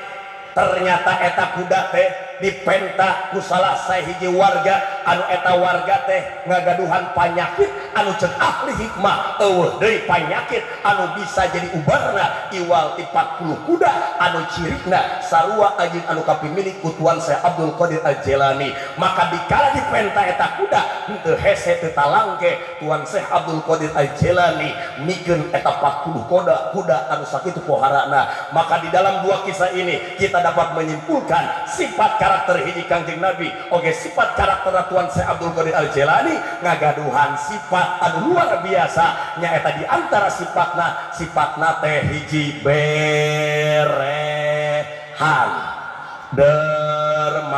Ternyata eta kuda teh dipenta ku salah sahiji warga anu eta warga teh ngagaduhan panyakit anu cek ahli hikmah eueuh deui panyakit anu bisa jadi ubarna iwal ti 40 kuda anu cirina sarua anjing anu kapimilik ku Tuan Syekh Abdul Qadir Al-Jailani. Maka dikala dipenta eta kuda henteu hese teu talangke Tuan Syekh Abdul Qadir Al-Jailani mikeun eta 40 kuda anu sakitu poharana. Maka di dalam dua kisah ini kita dapat menyimpulkan sifat karakter hiji Kangjeng Nabi oke sifat karakter Tuan Syekh Abdul Qadir Al-Jailani ngagaduhan sifat anu luar biasa nyaeta di antara sifatna sifatna teh hiji berehan dermawan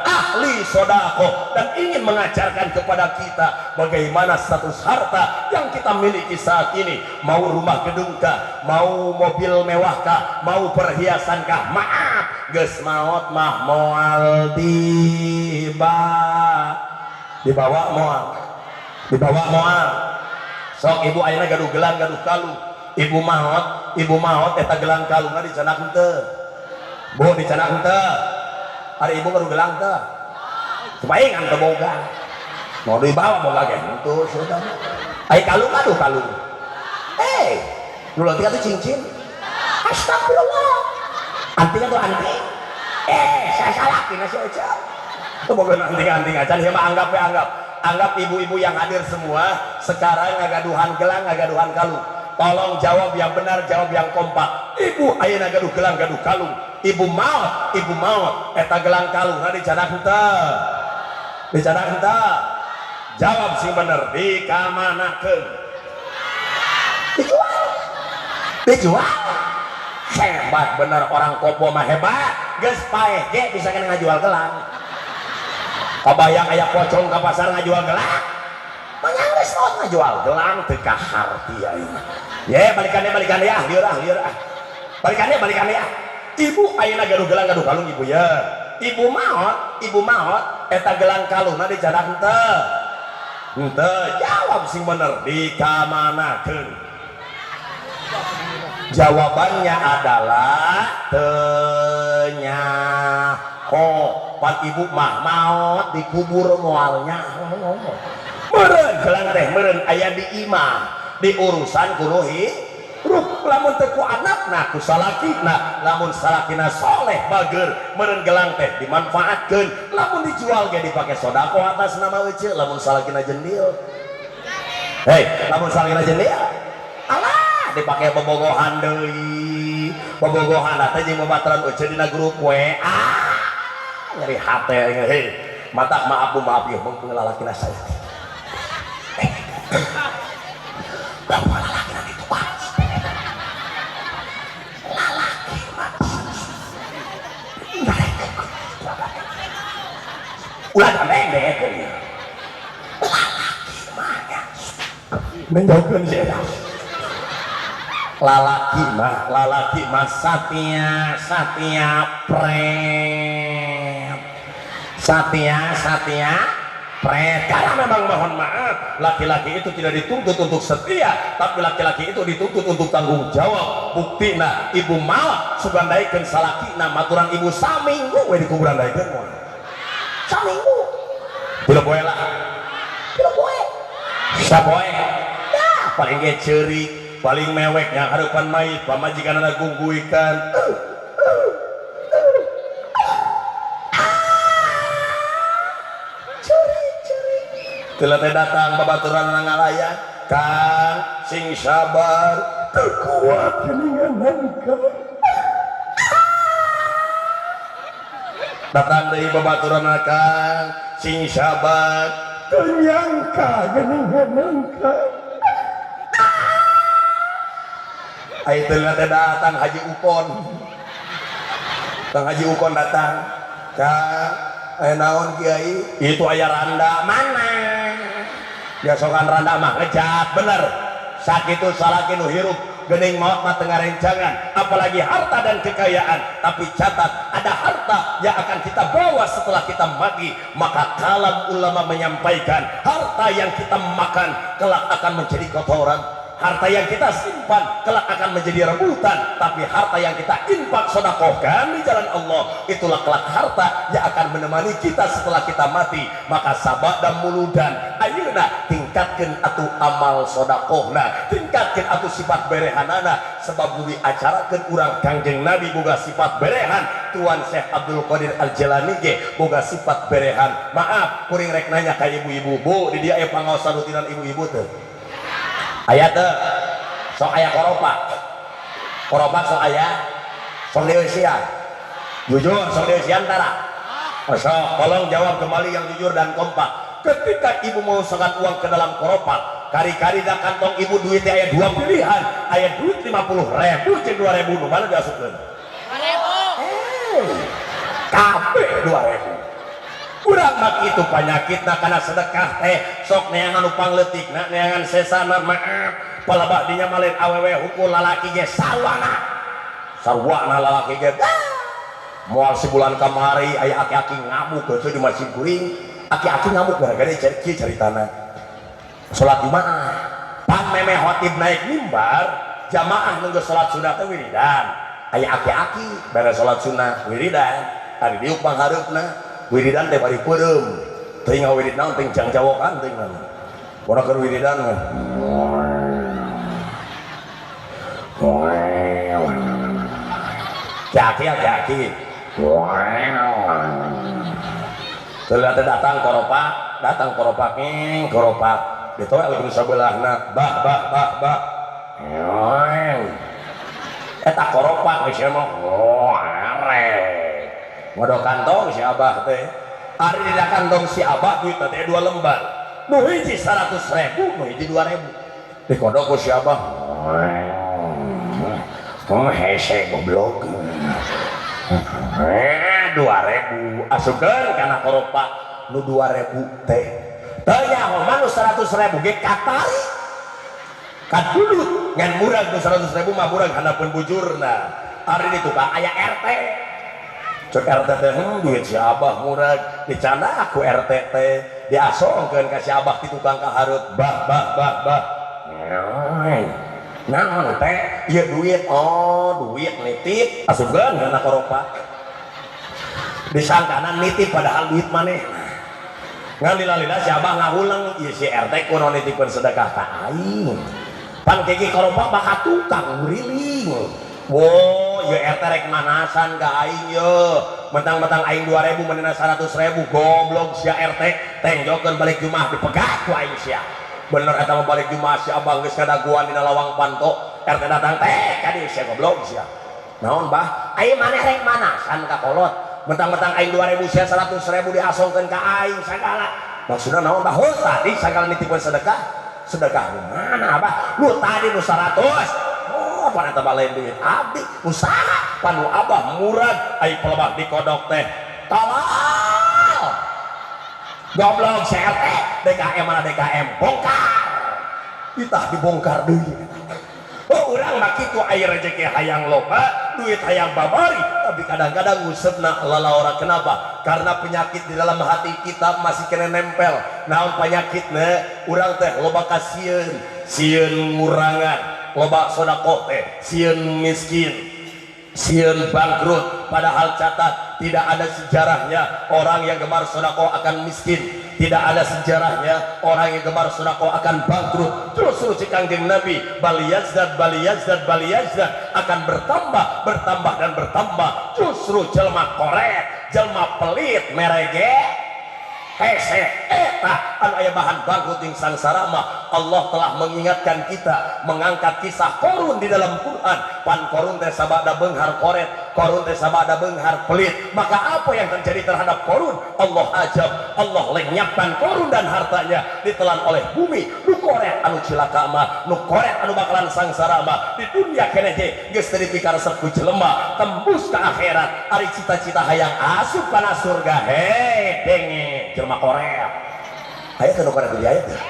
ahli sodakoh dan ingin mengajarkan kepada kita bagaimana status harta yang kita miliki saat ini, mau rumah gedung kah, mau mobil mewah kah, mau perhiasan kah, maaf geus maot mah moal dibawa moal dibawa moal. Sok ibu ayeuna gaduh gelang gaduh kalung, ibu maot eta gelang kalungna dicanak henteu bu, dicanak henteu. Ari ibu gaduh gelang teh cobaingan teu boga mau dibawa boga ge henteu sudah. Ai kalung gaduh kalung nu leutik atuh cincin, astagfirullah anting atuh anting saya salaki na si Ece teu boga anting-anting acan ieu mah anggap we anggap ibu-ibu yang hadir semua sekarang ngagaduhan gelang ngagaduhan kalung. Tolong jawab yang benar, jawab yang kompak. Ibu ayeuna gaduh gelang gaduh kalung, ibu maot eta gelang kalungna dicanak henteu dicanak henteu. Jawab sing bener, dikamanakeun? Dijual dijual. Hebat bener orang kopo mah hebat, geus paeh ge bisa kena ngajual gelang. Kabayang aya pocong ka pasar ngajual gelang, manyang geus maot ngajual gelang teu kaharti ayeuna. Ye balikan ya, lieur ah lieur ah. Balikan ya. Ibu ayeuna gaduh gelang gaduh kalung ibu ya. Ibu maot eta gelang kalungna dicanak henteu henteu. Jawab sing bener, dikamanakeun? Jawabannya adalah teu nyaho. Pan ibu mah maot dikubur moal nyaho. Meureun gelang teh meureun aya di imah di urusan kudu hirup. Lamun teu ku anakna ku salakina, lamun salakina soleh bager meureun gelang teh dimanfaatkeun, lamun dijual ge dipake sodakoh atas nama ece. Lamun salakina jendil, hei lamun salakina jendil alah dipake bobogohan deui, bobogohan teh jeung babaturan ece dina grup WA nyeri hate. Hei matak maaf bu maaf ieu mung lalakina saya bawa lalaki di tukang lalaki mah ulah dameng-dengkeun ieu lalaki mah nya menjauhkeun si eta lalaki mah satya satya pret satya satya pret. Karena memang mohon maaf laki-laki itu tidak dituntut untuk setia, tapi laki-laki itu dituntut untuk tanggung jawab. Buktina ibu maot sugan daekeun salakina maturan ibu saminggu we dikuburan daekeun moal saminggu tilu poe lah tilu poe sapoe dah paling ge ceurik paling mewek yang harapan mayit pamajikanna gungguikan teu teh datang babaturan ngalayan Kang sing sabar teu kuat geuningan Kang. Datang deui babaturan Kang sing sabar teu nyangka geuningan Kang. Ai teu teh datang Haji Ukon. Kang Haji Ukon datang Kang aya naon kiai? Itu aya randa mana? Biasokan randa mah ngejat bener. Sakitu salaki nu hirup geuning maot mah teu ngarencangan, apalagi harta dan kekayaan. Tapi catat, ada harta yang akan kita bawa setelah kita mati. Maka kalam ulama menyampaikan, harta yang kita makan kelak akan menjadi kotoran. Harta yang kita simpan kelak akan menjadi rebutan, tapi harta yang kita infak sodakohkan di jalan Allah, itulah kelak harta yang akan menemani kita setelah kita mati. Maka sabak dan muludan ayeuna tingkatkan atuh amal sodakohna, tingkatkan atuh sifat berehanana, sebab nu diacarakeun urang Kangjeng Nabi boga sifat berehan, Tuan Syekh Abdul Qadir Al-Jailani ge boga sifat berehan. Maaf, kuring rek nanya ka ibu-ibu, Bu, di dieu aya pangaosan rutinan ibu-ibu teu? Aya teu? Sok aya koropak? Koropak sok aya? Sok dieusian? Jujur, sok dieusian tara? Oh, sok, tolong jawab kembali yang jujur dan kompak. Ketika ibu mau masukkan uang ke dalam koropak, kari-kari dah kantong ibu duitnya aya dua pilihan, aya duit 50.000 jeung 2.000, nu mana diasupkeun? 2000. Kabeh 2.000. Urang mah kitu panyakitna kana sedekah teh, sok neangan nu pangleutikna, neangan sesana. Maaf, palebah dinya mah lain awewe hungkul, lalaki ge sarwana. Sarwana lalaki ge. Moal sebulan kamari aya aki-aki ngamuk heueuh di masjid kuring. Aki-aki ngamuk gara-gara kieu caritana. Salat Jumaah, pan memeh khotib naik mimbar, jamaah nunggu salat sunah teh wiridan. Aya aki-aki beres salat sunah wiridan, ari diuk panghareupna wiridan teh bari peureum. Teuing ngawirid naon, teuing jangjawokan teuing naon. Urang keur wiridan mah. Aki aki. Terlihat datang koropak, datang koropak, ngeng koropak. Ditoel ku sabelahna, bah bah bah bah. Eta koropak geus mah, oh arek. Modok kantong si abah teh. Ari di kantong si abah duit teh 2 lembar. Nu hiji 100.000, nu hiji 2.000. Dikodok ku si abah. Oh hese goblok. 2.000 asupkeun kana koropak nu 2.000 teh. Teu nyaho mah nu 100.000 ge katarik. Kadulut ngan murag nu 100.000 mah murag handapeun bujurna. Ari di tukang aya RT. Cek RT teh, duit si abah murag dicanda ku RT teh, diasongkeun ka si abah di tukang ka hareup, bah bah bah bah. Naon teh? Ieu duit, oh duit nitip, asupkeun kana koropak. Disangkana nitip padahal duit maneh. Ngan lila-lila si abah ngahuleng, ieu si RT kuno nitipkeun sedekah ka aing. Pan kiki koropak bakal tukang nguriling. Wo, ieu RT rek manasan ka aing ye. Mentang-mentang aing 2.000 menina 100.000, goblok sia RT, tengjokeun balik Jumaah dipegat ku aing sia. Bener eta mah balik Jumaah si abah geus kadaguan dina lawang panto, RT datang teh ka dieu sia goblok sia. Naon bah? Aing maneh rek manasan ka kolot. Mentang-mentang aing 2.000 sia 100.000 diasongkeun ka aing sagala. Maksudna naon bah? Heuh tadi sagala nitipkeun sedekah. Sedekah nu mana abah? Nu tadi nu 100. Oh, pan eta mah lain duit abdi, usaha pan nu abah murag ai pelebah dikodok teh. Tolol. Goblok si RT, DKM mana DKM bongkar. Itah dibongkar deui. Oh, urang mah kitu aya rezeki hayang loba, duit hayang babari, tapi kadang-kadang ngusepna lalaora. Kenapa? Karena penyakit di dalam hati kita masih kena nempel. Naon penyakitna? Urang teh loba kasieun, sieun ngurangan, loba sodakoh teh, sieun miskin, sieun bangkrut. Padahal catat, tidak ada sejarahnya orang yang gemar sodakoh akan miskin. Tidak ada sejarahnya orang yang gemar sodakoh akan bangkrut. Terus si Kangjeng Nabi, baliyazdad, baliyazdad, baliyazdad, akan bertambah, bertambah dan bertambah. Justru jelma koret, jelma pelit, merege hese eta anu aya bahan bangkrut jeung sangsara mah. Allah telah mengingatkan kita, mengangkat kisah Korun di dalam Quran. Pan Korun teh sabada beunghar koret, Korun teh sabada beunghar pelit. Maka apa yang terjadi terhadap Korun? Allah ajab, Allah lenyapkan Korun dan hartanya ditelan oleh bumi. Nu koret anu cilaka mah, nu koret anu bakalan sangsara mah di dunia keneh ge geus teu dipikaresep ku jelema, tembus ka akhirat. Ari cita-cita hayang asup kana surga, hei denge jelema koret. Aya teu nu koret di aya teh?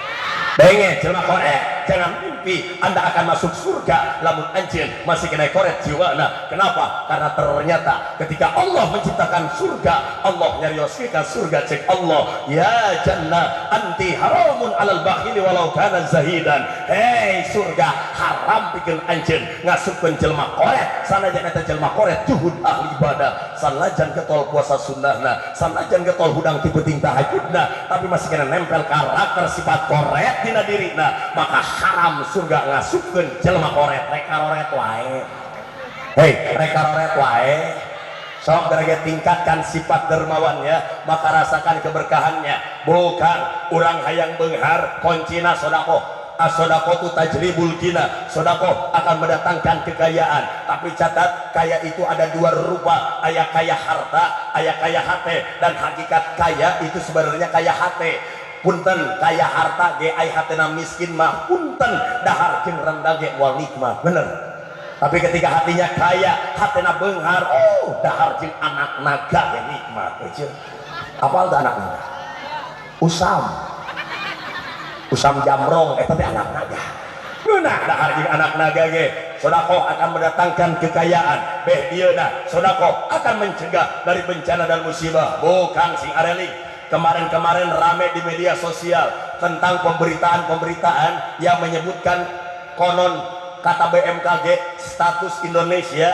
Denge jelema koret, jangan minta bermimpi Anda akan masuk surga lamun anjeun masih kena koret jiwana. Kenapa? Karena ternyata ketika Allah menciptakan surga, Allah nyarioskeun surga cek Allah, ya jannah anti haramun alal bakhili walau kana zahidan. Hei surga, haram pikeun anjeun ngasupkeun jelema koret, sanajan eta jelema koret juhud ahli ibadah, sanajan getol puasa sunnahna, sanajan getol hudang ti peuting tahajudna, tapi masih kena nempel karakter sifat koret dina dirina, maka haram surga ngasupkeun jelema koret. Rek karoret wae, hei rek karoret wae. Sok gerege tingkatkan sifat dermawannya, maka rasakan keberkahannya. Bukan urang hayang beunghar, kuncina sodakoh. As-sodakotu tajlibul gina, sodakoh akan mendatangkan kekayaan. Tapi catat, kaya itu ada dua rupa, aya kaya harta, aya kaya hate. Dan hakikat kaya itu sebenarnya kaya hate. Punten, kaya harta ge ai hatena miskin mah punten, dahar jeung rendang ge moal nikmat, bener. Tapi ketika hatinya kaya, hatena beunghar, oh dahar jeung anak naga ge nikmat. Euceun. Apal teu anak naga? Usam. Usam jamrong eta teh anak naga. Ngeunah dahar jeung anak naga ge. Sodakoh akan mendatangkan kekayaan. Beh dieuna sodakoh akan mencegah dari bencana dan musibah. Bukan sing areling. Kemarin-kemarin rame di media sosial tentang pemberitaan-pemberitaan yang menyebutkan konon kata BMKG status Indonesia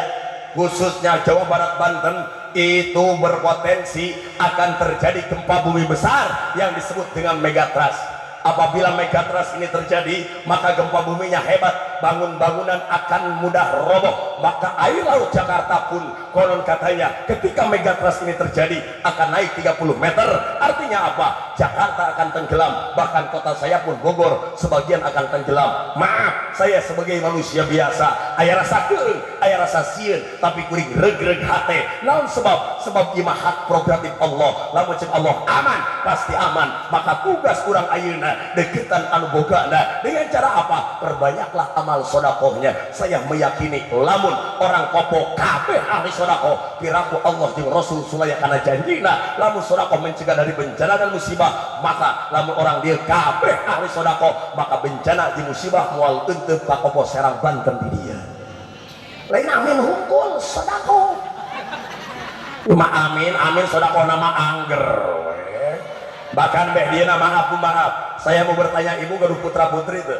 khususnya Jawa Barat Banten itu berpotensi akan terjadi gempa bumi besar yang disebut dengan megathrust. Apabila megathrust ini terjadi, maka gempa buminya hebat, bangun-bangunan akan mudah roboh, maka air laut Jakarta pun konon katanya ketika megathrust ini terjadi akan naik 30 meter. Artinya apa? Jakarta akan tenggelam, bahkan kota saya pun Bogor sebagian akan tenggelam. Maaf, saya sebagai manusia biasa, aya rasa keung, aya rasa sieun, tapi kuring regreg hate. Naon sebab? Sebab ieu mah hak prerogatif Allah. Lamun cek Allah aman, pasti aman. Maka tugas urang ayeuna deketan anu bogana dengan cara apa? Perbanyaklah amal sodakohnya. Saya meyakini lamun orang Kopo kabeh ahli sodakoh, piraku Allah jeung Rasul sulaya kana janjina lamun sodakoh mencegah dari bencana dan musibah, maka lamun orang dia kabeh ahli sodakoh, maka bencana jeung musibah moal euteup ka Kopo Serang Banten di dia. Lain amin hungkul sodakoh. Cuma amin amin sodakoh nama angger. Bahkan beh dia maaf bu maaf, saya mau bertanya, ibu gaduh putra putri tuh,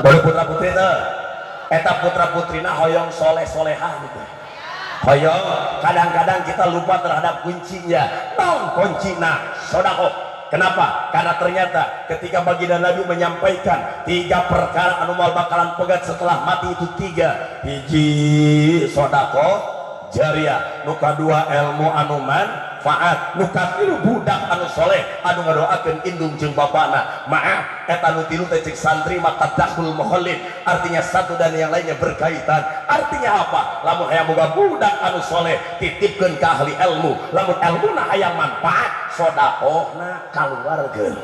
gaduh putra putri tuh, eta putra putrina hoyong soleh solehah gitu, hoyong. Kadang-kadang kita lupa terhadap kuncinya. Naon kuncina? Sodakoh. Kenapa? Karena ternyata ketika baginda Nabi menyampaikan tiga perkara anu moal bakalan pegat setelah mati itu tiga, hiji sodakoh jariah, nu kadua ilmu anu manfaat, nu katilu budak anu soleh anu ngadoakeun indung jeung bapana. Maaf, eta nu tilu teh cek santri maka dakhul mukhallid, artinya satu dan yang lainnya berkaitan. Artinya apa? Lamun hayang boga budak anu soleh, titipkeun ka ahli ilmu. Lamun ilmuna hayang manfaat, sodakohna kaluarkeun.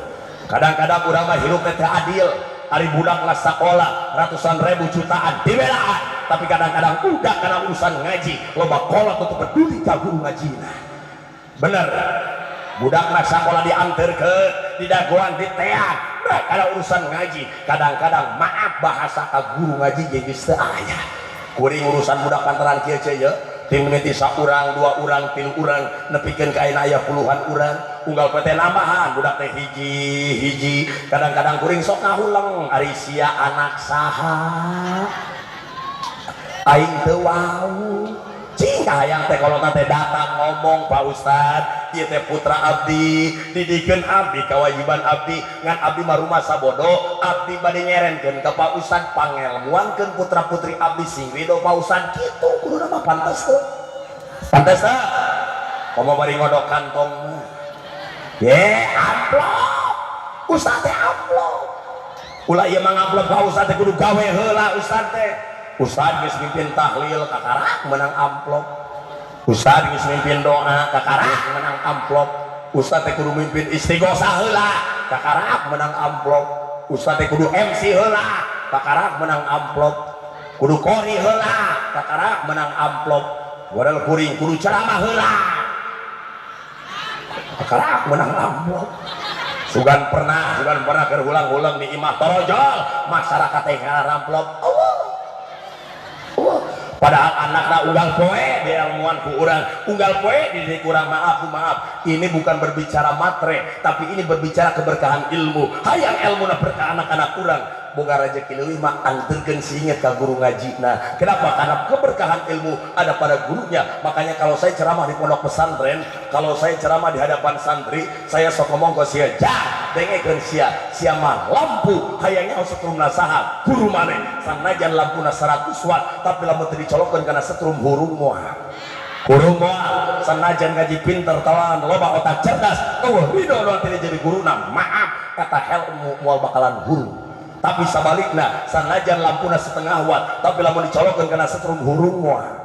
Kadang-kadang urang mah hirup teh adil. Ari budak lah sekolah ratusan ribu jutaan dibelaan, tapi kadang-kadang udah karena urusan ngaji loba kolot untuk peduli ka guru ngajina. Bener, budak lah sekolah diantarkeun, didagoan, diteang. Nah, kalau urusan ngaji kadang-kadang maaf bahasa ka guru ngaji jadi teu aya. Kuring urusan budak pantaran kieu ce ye tim mimiti saurang, dua urang, tilu urang, nepikeun ka ayeuna aya puluhan urang. Unggal poe teh nambahan budak teh hiji hiji. Kadang-kadang kuring sok ngahuleng, ari sia anak saha, aing teu wau. Cing kahayang teh kolotna teh datang ngomong, Pak Ustad, ieu teh putra abdi, didikeun abdi, kewajiban abdi, ngan abdi mah rumasa bodoh, abdi bade nyerenkeun ka Pak Ustad, pangelmuankeun putra putri abdi, sing ridho Pak Ustad. Kitu kudu mah, pantes teu? Pantes teu? Komo bari ngodok kantong mah ye amplop Ustad teh, amplop ulah ieu mah, ngamplop ka Ustad teh kudu gawe heula. Ustad teh, Ustad geus mimpin tahlil kakarak menang amplop, Ustad geus mimpin doa kakarak menang amplop, Ustad teh kudu mimpin istighosah heula kakarak menang amplop, Ustad teh kudu MC heula kakarak menang amplop, kudu kori heula kakarak menang amplop, modal kuring kudu ceramah heula kakarak menang amplop. Sugan pernah keur hulang-hulang di imah torojol masyarakat teh ngaramplop. Allah Allah, padahal anakna unggal poe di ilmuan ku urang, unggal poe di kurang. Maaf, maaf, ini bukan berbicara matre, tapi ini berbicara keberkahan ilmu. Hayang ilmu berkah anak-anak urang boga rezeki leuwih mah anterkeun siinget ka guru ngaji. Nah, kenapa? Karena keberkahan ilmu ada pada gurunya. Makanya kalau saya ceramah di pondok pesantren, kalau saya ceramah di hadapan santri, saya sok ngomong ke sia, "Jah, dengekeun sia, sia mah lampu, hayangnya setrumna saha? Guru maneh. Sanajan lampuna 100 watt, tapi lamun teu dicolokkeun kana setrum, hurung moal, hurung moal. Sanajan ngaji pinter tawan loba otak cerdas, eueuh ridho doang tidak jadi guruna, maaf kata, ilmu moal bakalan hurung. Tapi sabalikna, sanajan lampuna setengah watt, tapi lamun dicolokkeun kana setrum, hurung moal.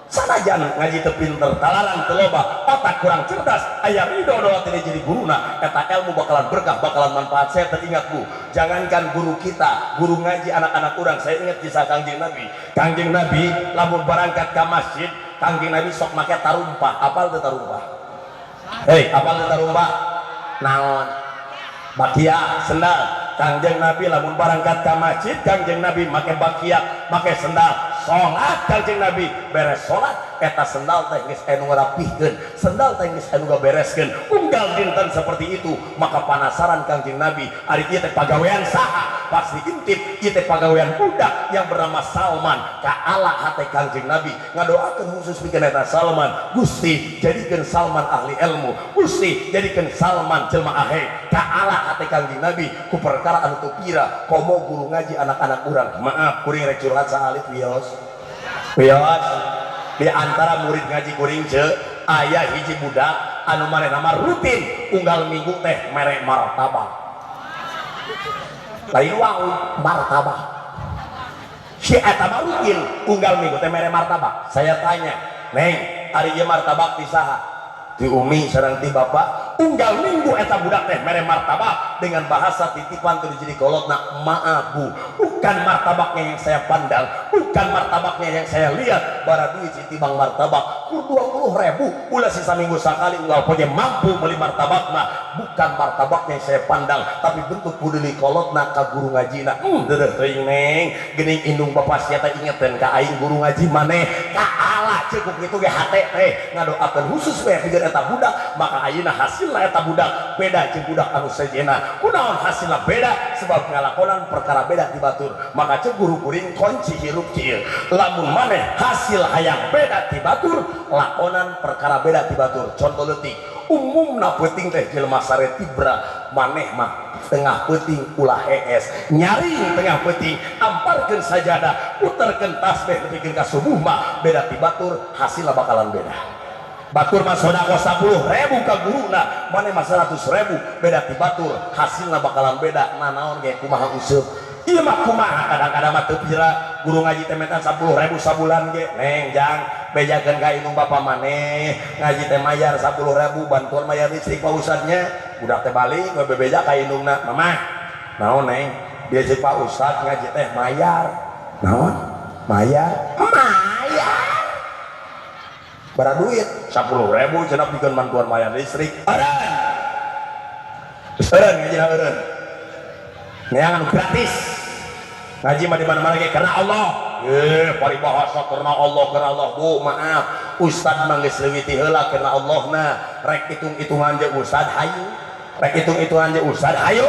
Sanajan ngaji teu pinter talaran teu loba, otak kurang cerdas, aya ridho doa tidak jadi guruna, eta ilmu bakalan berkah, bakalan manfaat." Saya teringat, Bu, jangankan guru kita, guru ngaji anak-anak urang, saya ingat kisah Kangjeng Nabi. Kangjeng Nabi lamun berangkat ke masjid, Kangjeng Nabi sok make tarumpah. Apal teu tarumpah? Hei, apal teu tarumpah? Naon? Bakia, sendal. Kangjeng Nabi lamun berangkat ke masjid, Kangjeng Nabi make bakia, make sendal. Salat Kangjeng Nabi, beres salat eta sendal teh geus anu ngarapihkeun, sendal teh geus anu ngabereskeun. Unggal dinten seperti itu. Maka penasaran Kangjeng Nabi, ari ieu teh pagawean saha? Pasti intip, ieu teh pagawean budak yang bernama Salman. Kaala hate Kangjeng Nabi, ngadoakeun khusus pikeun eta Salman, "Gusti, jadikeun Salman ahli ilmu. Gusti, jadikeun Salman jelema ahe." Kaala hate Kangjeng Nabi ku perkara anu teu pira, komo guru ngaji anak-anak urang. Maaf, kuring rek curhat saalit, wios wios. Di antara murid ngaji kuring ce aya hiji budak anu manehna mah rutin unggal minggu teh mere martabak, lain wau, martabak. Si eta mah rutin unggal minggu teh mere martabak. Saya tanya, "Neng, ari ieu martabak ti saha?" "Ti umi sareng ti bapak." Unggal minggu eta budak teh mere martabak dengan bahasa titipan tuh jadi kolotna. "Maaf, Bu, bukan martabaknya yang saya pandang, bukan martabaknya yang saya lihat. Bara duit si tibang martabak kur 20 ribu, ulah sisa minggu sekali, unggal poe mampu beli martabak mah. Bukan martabaknya yang saya pandang, tapi bentuk peduli kolotna ka guru ngajina. Dedeh teuing, Neng, geuning indung bapak sia teh ingeteun ka aing guru ngaji maneh." Kaala cukup kitu ge hate teh, ngadoakeun khusus we pikeun eta budak. Maka ayeuna hasilna eta budak beda jeung budak anu sejenna. Kunaon hasilna beda? Sebab ngalakonan perkara beda di batur. Maka cek guru kuring, kunci hirup kieu: lamun maneh hasil hayang beda ti batur, lakonan perkara beda ti batur. Contoh leutik, umumna peuting teh jelema sare tibra. Maneh mah tengah peuting ulah hees, nyaring tengah peuting amparkeun sajadah, puterkeun tasbih nepikeun ka subuh mah beda ti batur, hasilna bakalan beda. Batur mah sodako 10 ribu ka guruna, maneh mah 100 ribu, beda ti batur, hasilna bakalan beda. Nanaon ge, kumaha useup ieu mah, kumaha kadang-kadang mah teu pira guru ngaji teh menta 10 ribu sabulan ge. "Neng, jang, bejakeun ka indung bapa maneh, ngaji teh mayar 10 ribu, bantuan mayar listrik Pak Ustadnya." Budak teh balik we bebeja ka indungna, "Mamah." "Naon, Neng?" "Dia cek Pak Ustad ngaji teh mayar." "Naon mayar?" "Mayar bara duit 10 ribu cenah, pikeun bantuan mayar listrik." Eureun, eureun ngaji, eureun neangan gratis. Ngaji mah di mana-mana ge karena Allah. Paribahasa karena Allah, karena Allah. Bu, maaf, ustad mah geus leuwih ti heula karena Allah. Nah, rek hitung-hitungan je ustad hayu, rek hitung-hitungan je ustad hayu.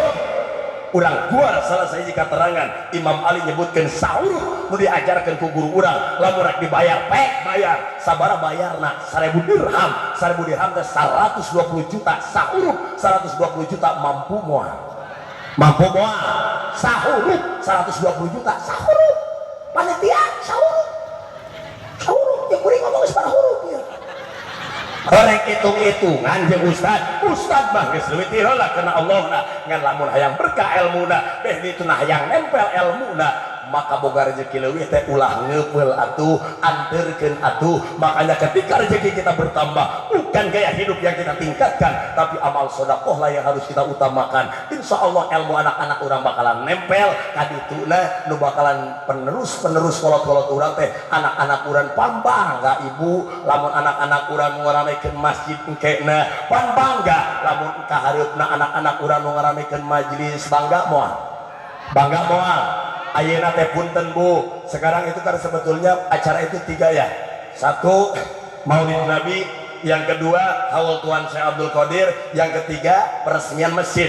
Urang keluar salah sahiji keterangan Imam Ali nyebutkan sahur nu diajarkan ku guru urang, lamun rek dibayar pek bayar sabara bayarna? 1000 dirham. 1000 dirham teh 120 juta. Sahur 120 juta, mampu moal? Mampu moal sahur 120 juta? Sahur, panitia, sahur, sahur ya, kuring ngomong sabaraha huruf ya. Rek hitung-hitungan jeung ustad, ustad mah geus leuwih ti heula karena Allah. Na ngan lamun hayang berkah elmuna, beh ditu nah hayang nempel elmuna. Maka boga rezeki leuwih teh ulah ngeupeul atuh, anterkeun atuh. Makanya ketika rezeki kita bertambah, bukan gaya hidup yang kita tingkatkan, tapi amal sedekah lah yang harus kita utamakan. Insya Allah ilmu anak-anak urang bakalan nempel kadituna, nu bakalan penerus-penerus kolot-kolot urang teh anak-anak urang pan bangga ibu lamun anak-anak urang ngaramekeun masjid engkena, pan bangga lamun kahareupna anak-anak urang nu ngaramekeun majelis, bangga moal, bangga moal. Ayeuna teh punten bu, sekarang itu kan sebetulnya acara itu tiga ya. Satu Maulid Nabi, yang kedua Haul Tuan Syekh Abdul Qadir, yang ketiga peresmian masjid.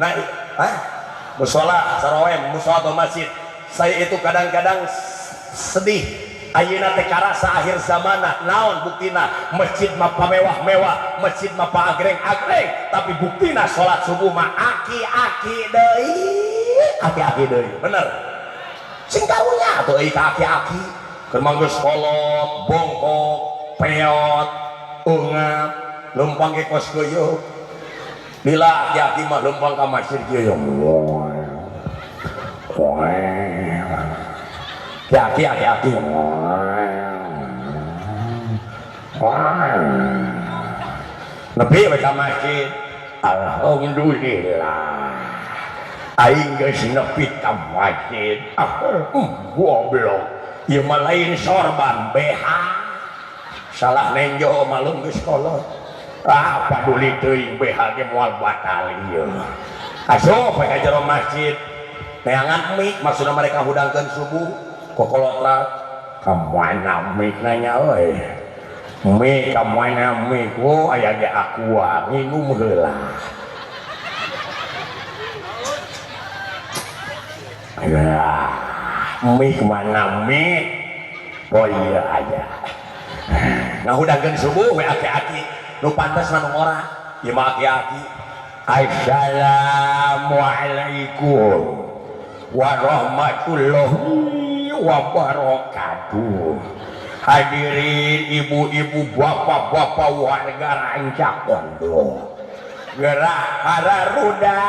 Nah, ah, musola saroem, musola atau masjid. Saya itu kadang-kadang sedih. Ayeuna teh karasa akhir zamana. Naon buktina? Masjid mah pamewah-mewah, masjid mah paagreng-agreng, tapi buktina salat subuh mah aki-aki deui, aki-aki deui. Bener. Sing karunya atuh euy ka aki-aki. Keur mah geus kolot, bongkok, peot, eungap, leumpang ge kos keuyeuh. Lila aki-aki mah leumpang ka masjid kieu ya. Aki aki aki. Nepi we ka masjid. Alhamdulillah. Aing geus nepi ka masjid. Ah, goblok. Ieu mah lain sorban BH. Salah nenjo malum geus kolot. Ah, paduli teuing BH ge moal batal ieu. Asup we ka jero masjid. Neangan mik maksudna mereka hudangkeun subuh kokolotrak ka mana mik nanya euy. Mik ka mana mik? Oh aya ge aqua nginum heula. Ya, mik mana mik? Oh iya aja. Ngahudangkeun subuh we aki-aki nu pantes mah nu ngora. Ieu mah aki-aki. Assalamualaikum warahmatullahi wabarakatuh. Hadirin ibu-ibu, bapak-bapak, warga Rancak Pondok. Gerak hararudang.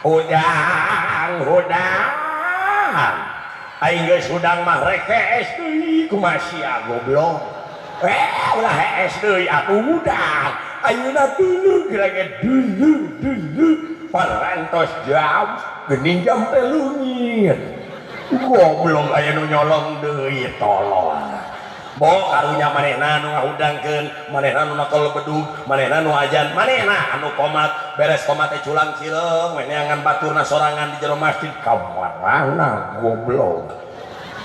Hudang, hudang. Aing geus hudang mah rek hees deui kumaha sia goblok. Ulah hees deui atuh hudang. Ayeuna dulu geura dulu dulu parantos jam geuning jam teh leungit. Goblok aya nu nyolong deui tolol. Bo karunya manehna nu ngahudangkeun, manehna nu nakal bedug, manehna nu ajan, manehna anu komat, beres komat teh culang cileung, we neangan baturna sorangan di jero masjid ka marana goblok.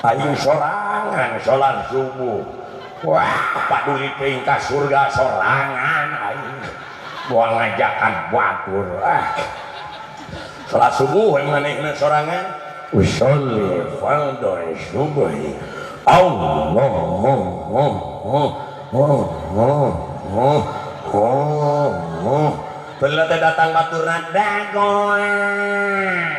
Aing sorangan salat subuh. Wah, paduli teuing ka surga sorangan aing. Moal ngajakan batur. Ah. Salat subuh we manehna sorangan. Usolli fardhu subuhi. Allah Bila teh datang baturna dagoan.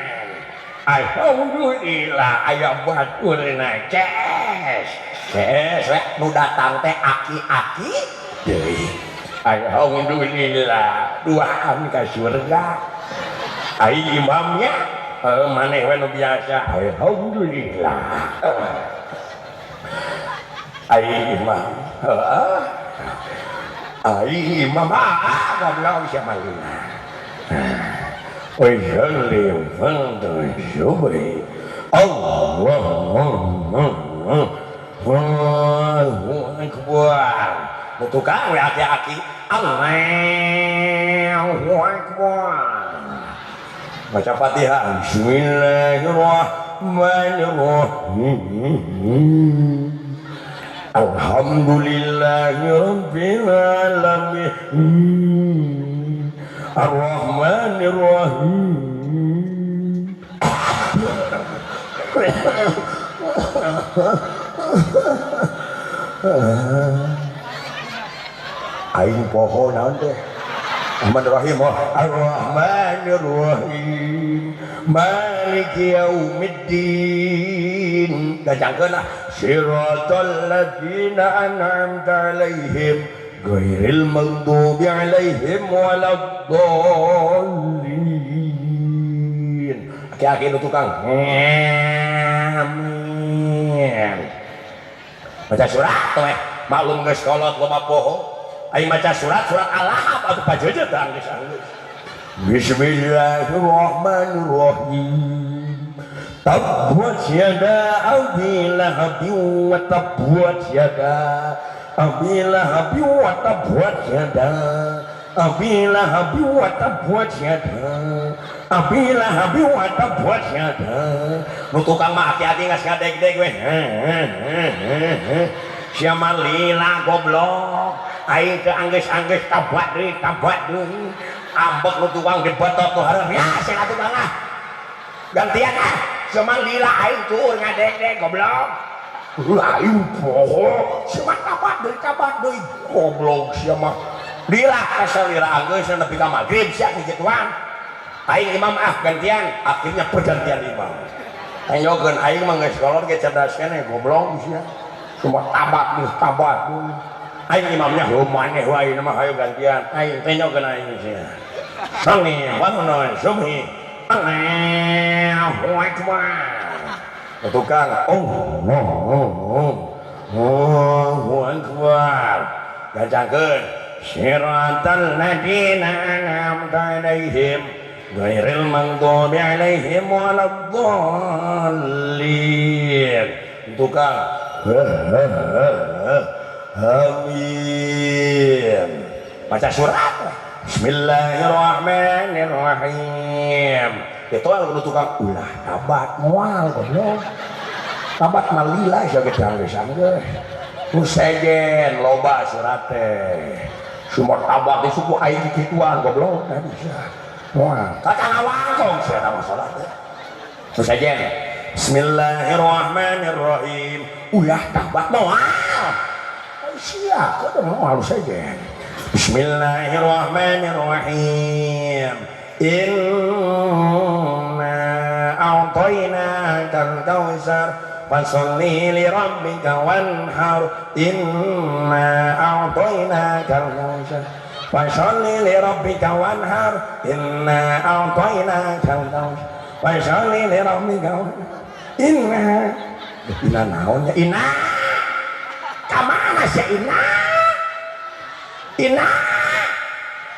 Alhamdulillah aya baturna ces. Ces we nu datang teh aki-aki deui. Alhamdulillah duaan ka surga. Ai imamnya maneh we nu biasa. Alhamdulillah. Ai imam, heeh. Ai imam, ah, goblok sia mah. Usolli fardhu subuhi. Allahu akbar. Nu tukang we aki-aki. Allahu akbar. Baca Fatihah. Bismillahirrahmanirrahim. Alhamdulillahi rabbil alamin. Ar-Rahmanir Rahim. Aing poho naon teh? Rahman Rahim. Ar-Rahmanir Rahim. Maliki yaumiddin. Gajangkeun ah. Siratal ladzina an'amta 'alaihim ghairil maghdubi 'alaihim waladdallin. Aki-aki nu tukang amin baca surat teh maklum geus kolot loba poho aing maca surat surat Al-Lahab atuh pajejet geus anggeus. Bismillahirrahmanirrahim. Tabbat yada abi lahabin wa tabbat yada abi lahabin wa tabbat yada abi lahabin wa tabbat yada abi lahabin wa tabbat yada. Nu tukang mah aki-aki geus ngadeg-deg we. Sia mah lila goblok. Aing teu anggeus-anggeus tabat deui tabat deui. Ambek nu tukang dibetot nu hareup ya sia tukang ah. Gantian ah. Sia lila aing tuur ngadeg-deg goblok. Aing poho sia mah tabat deui goblok sia mah. Lila kasalira anggeus nepi ka magrib sia kituan. Aing imam ah gantian, akhirnya pergantian imam. Aing aing mah geus kolot ge cerdas keneh goblok sia. Cuma tabat nih tabat. Aing imamnya maneh wae mah hayu gantian. Aing tenyokeun aing sia. Sami wa subhi. Allahu akbar. Tukang Allahu akbar. Gancangkeun siratal ladzina an'amta alaihim ghairil maghdubi alaihim waladdallin. Tukang amin. Baca surat Bismillahirrahmanirrahim. Itu kalau tukang ulah tabat moal goblok. Tabat malila sia ge anggeus-anggeus. Nu sejen loba surat teh. Sumur tabat di suku aing kituan goblok teh bisa. Moal. Kakang awangkong sia mah salat teh. Nu sejen Bismillahirrahmanirrahim. Ulah tabat moal. Sia kudu moal sejen. Bismillahirrahmanirrahim. Inna a'tainakal kautsar fasholli li rabbika wanhar. Inna a'tainakal kautsar fasholli li rabbika wanhar. Inna a'tainakal kautsar fasholli li rabbika wanhar. Inna inna naonnya inna ka mana sia inna inna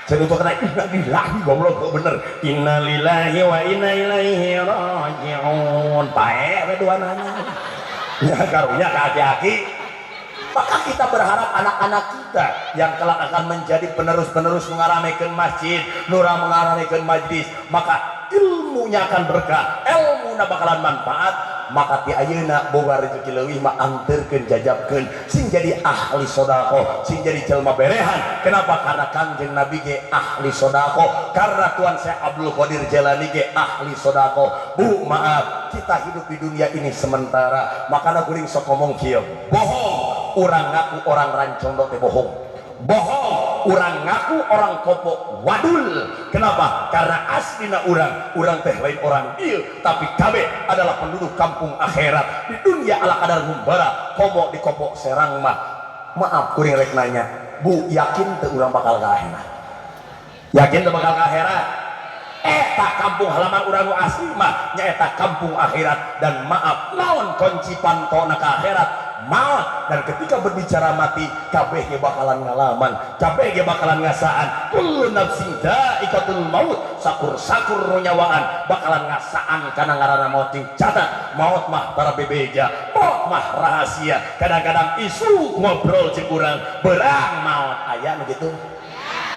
saya tuh kena inna lillahi goblok bener inna lillahi wa inna ilaihi rajiun pae we duanana ya karunya ka aki-aki. Maka kita berharap anak-anak kita yang kelak akan menjadi penerus-penerus ngaramekeun masjid, nura ngaramekeun majlis, maka ilmunya akan berkah, ilmuna bakalan manfaat. Maka ti ayeuna boga rezeki leuwih mah anterkeun jajabkeun sing jadi ahli sedekah, sing jadi jelema berehan. Kenapa? Karena Kangjeng Nabi ge ahli sedekah, karena Tuan Syekh Abdul Qadir Jailani ge ahli sedekah. Bu, maaf, kita hidup di dunia ini sementara. Makana kuring sok ngomong kieu, bohong urang ngaku orang Rancondo teh bohong. Bohong urang ngaku orang Kopo wadul. Kenapa? Karena aslina urang teh lain orang ieu, tapi kabeh adalah penduduk kampung akhirat. Di dunia ala kadar ngumbara, komo di Kopo Serang mah. Maaf kuring rek nanya, Bu, yakin teu urang bakal ka akhirat? Yakin teu bakal ka akhirat? Eta kampung halaman urang nu asli mah nyaeta kampung akhirat. Dan maaf, naon kunci pantona ka akhirat? Maut. Dan ketika berbicara mati, kabeh ge bakalan ngalaman, kabeh ge bakalan ngasaan. Kullu nafsin dha'iqatul maut, sakur-sakur nu nyawaan bakalan ngasaan kana ngaranna maut. Cing catat, maut mah tara bebeja, maut mah rahasia. Kadang-kadang isu ngobrol jeung urang berang maut aya nu kitu,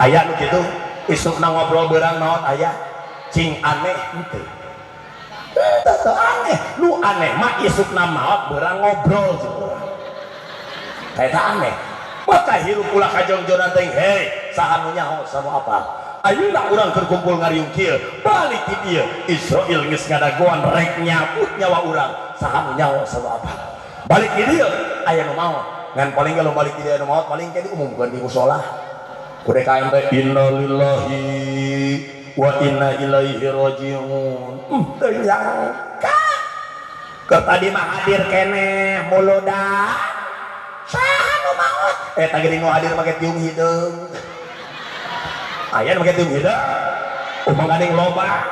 aya nu kitu isukna ngobrol berang maut aya. Cing aneh henteu? Teu aneh. Nu aneh mah isukna maot beurang ngobrol jeung urang. Eta aneh. Maka hirup ulah kajongjonan teh, hei, saha nu nyaho saha nu apal. Ayeuna urang keur kumpul ngariung kieu, balik ti dieu Israil geus ngadagoan rek nyabut nyawa urang, saha nu nyaho saha nu apal. Balik ti dieu aya nu maot. Ngan paling kalau balik ti dieu nu maot paling ke diumumkeun di musala. Ku DKM teh innalillahi wa inna ilaihi rajiun. Teu nyangka. Keur tadi mah hadir keneh muluda. Saha nu maot? Eta geuning nu hadir make tiung hideung. Aya nu make tiung hideung. Upang gandeng loba.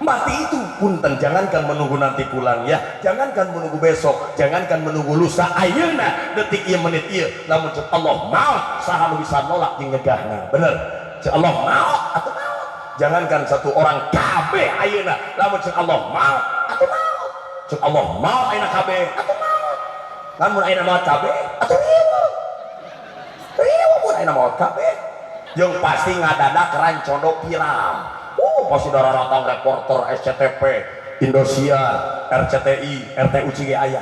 Mati itu punten, jangankan menunggu nanti pulang ya, jangankan menunggu besok, jangankan menunggu lusa, ayeuna detik ieu menit ieu lamun cek Allah maut saha nu bisa nolak jeung nyegahna. Bener, cek Allah maut atuh maut. Jangankan satu orang, kabeh ayeuna lamun cek Allah maut atuh maut. Cek Allah maut ayeuna kabeh atuh maut. Lamun ayeuna maut kabeh atuh riweuh. Riweuh mun ayeuna maut kabeh. Jeung pasti ngadadak Rancondo viral. Pasti datang reporter SCTV, Indosiar, RCTI, RTUC ge aya.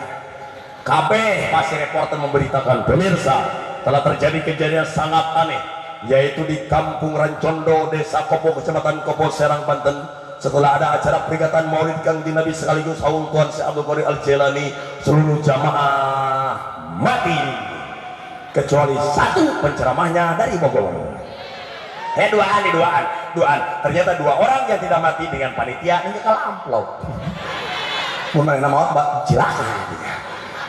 Kabeh pasti reporter memberitakan, pemirsa, telah terjadi kejadian sangat aneh, yaitu di Kampung Rancondo, Desa Kopo, Kecamatan Kopo, Serang, Banten. Setelah ada acara peringatan Maulid Kangjeng Nabi sekaligus haul Tuan Syekh Abdul Qadir Al-Jailani, seluruh jamaah mati kecuali satu penceramahnya dari Bogor. Duaan nih, duaan, duaan. Ternyata dua orang yang tidak mati dengan panitia ini kalau amplop. Mun manehna maot, Mbak, cilaka.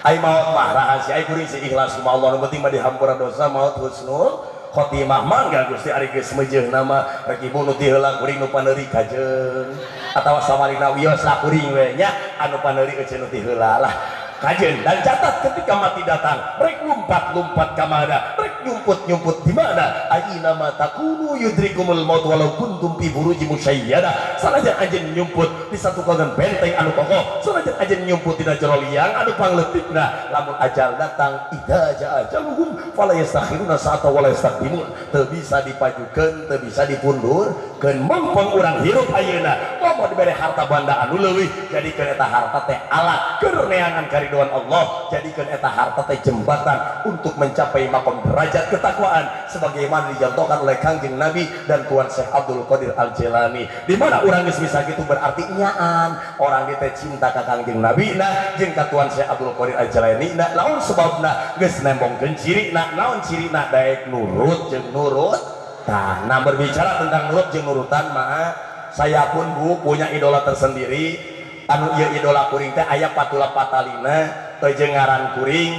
Ai maot mah rahasia, ai kuring sih ikhlas sama Allah, nu penting mah dihampura dosa, maot husnul khotimah. Mangga Gusti, ari geus meujeuh nama rek ibu nu ti heula kuring nu paneuri kajeun atawa sawarina wios lah kuring we nya, anu paneuri euceun nu ti heula lah kajeun. Dan catat, ketika mati datang, rek lumpat-lumpat ka mana, rek nyumput-nyumput di mana, aina ma takunu yudrikumul maut walau kuntum fi buruji musyayyada. Sanajan anjeun nyumput di satu kagan benteng anu kokoh, sanajan anjeun nyumput dina jero liang anu pangletikna, lamun ajal datang, idza jaa ajaluhum fala yastakhiruna sa'ata wala yastaqdimun. Teu bisa dipajukeun, teu bisa dipundurkeun. Mumpung urang hirup ayeuna, komo dibere harta banda anu leuwih, jadikeun eta harta teh alat keur neangan karidoan Allah, jadikan eta harta teh jembatan untuk mencapai makom derajat ketakwaan sebagaimana dicontohkan oleh Kangjeng Nabi dan Tuan Syekh Abdul Qadir Al Jailani. Di mana urang geus bisa gitu berarti nyaan orang teh cinta ka Kangjeng Nabi na jeung ka Tuan Syekh Abdul Qadir Al Jailani. Na naon sebabna geus nembongkeun cirina? Naon cirina? Daek nurut jeung nurut. Tah, nah, berbicara tentang nurut jeung nurutan mah, saya pun, Bu, punya idola tersendiri. Anu ieu idola kuring teh aya patula patalina teh jeung ngaran kuring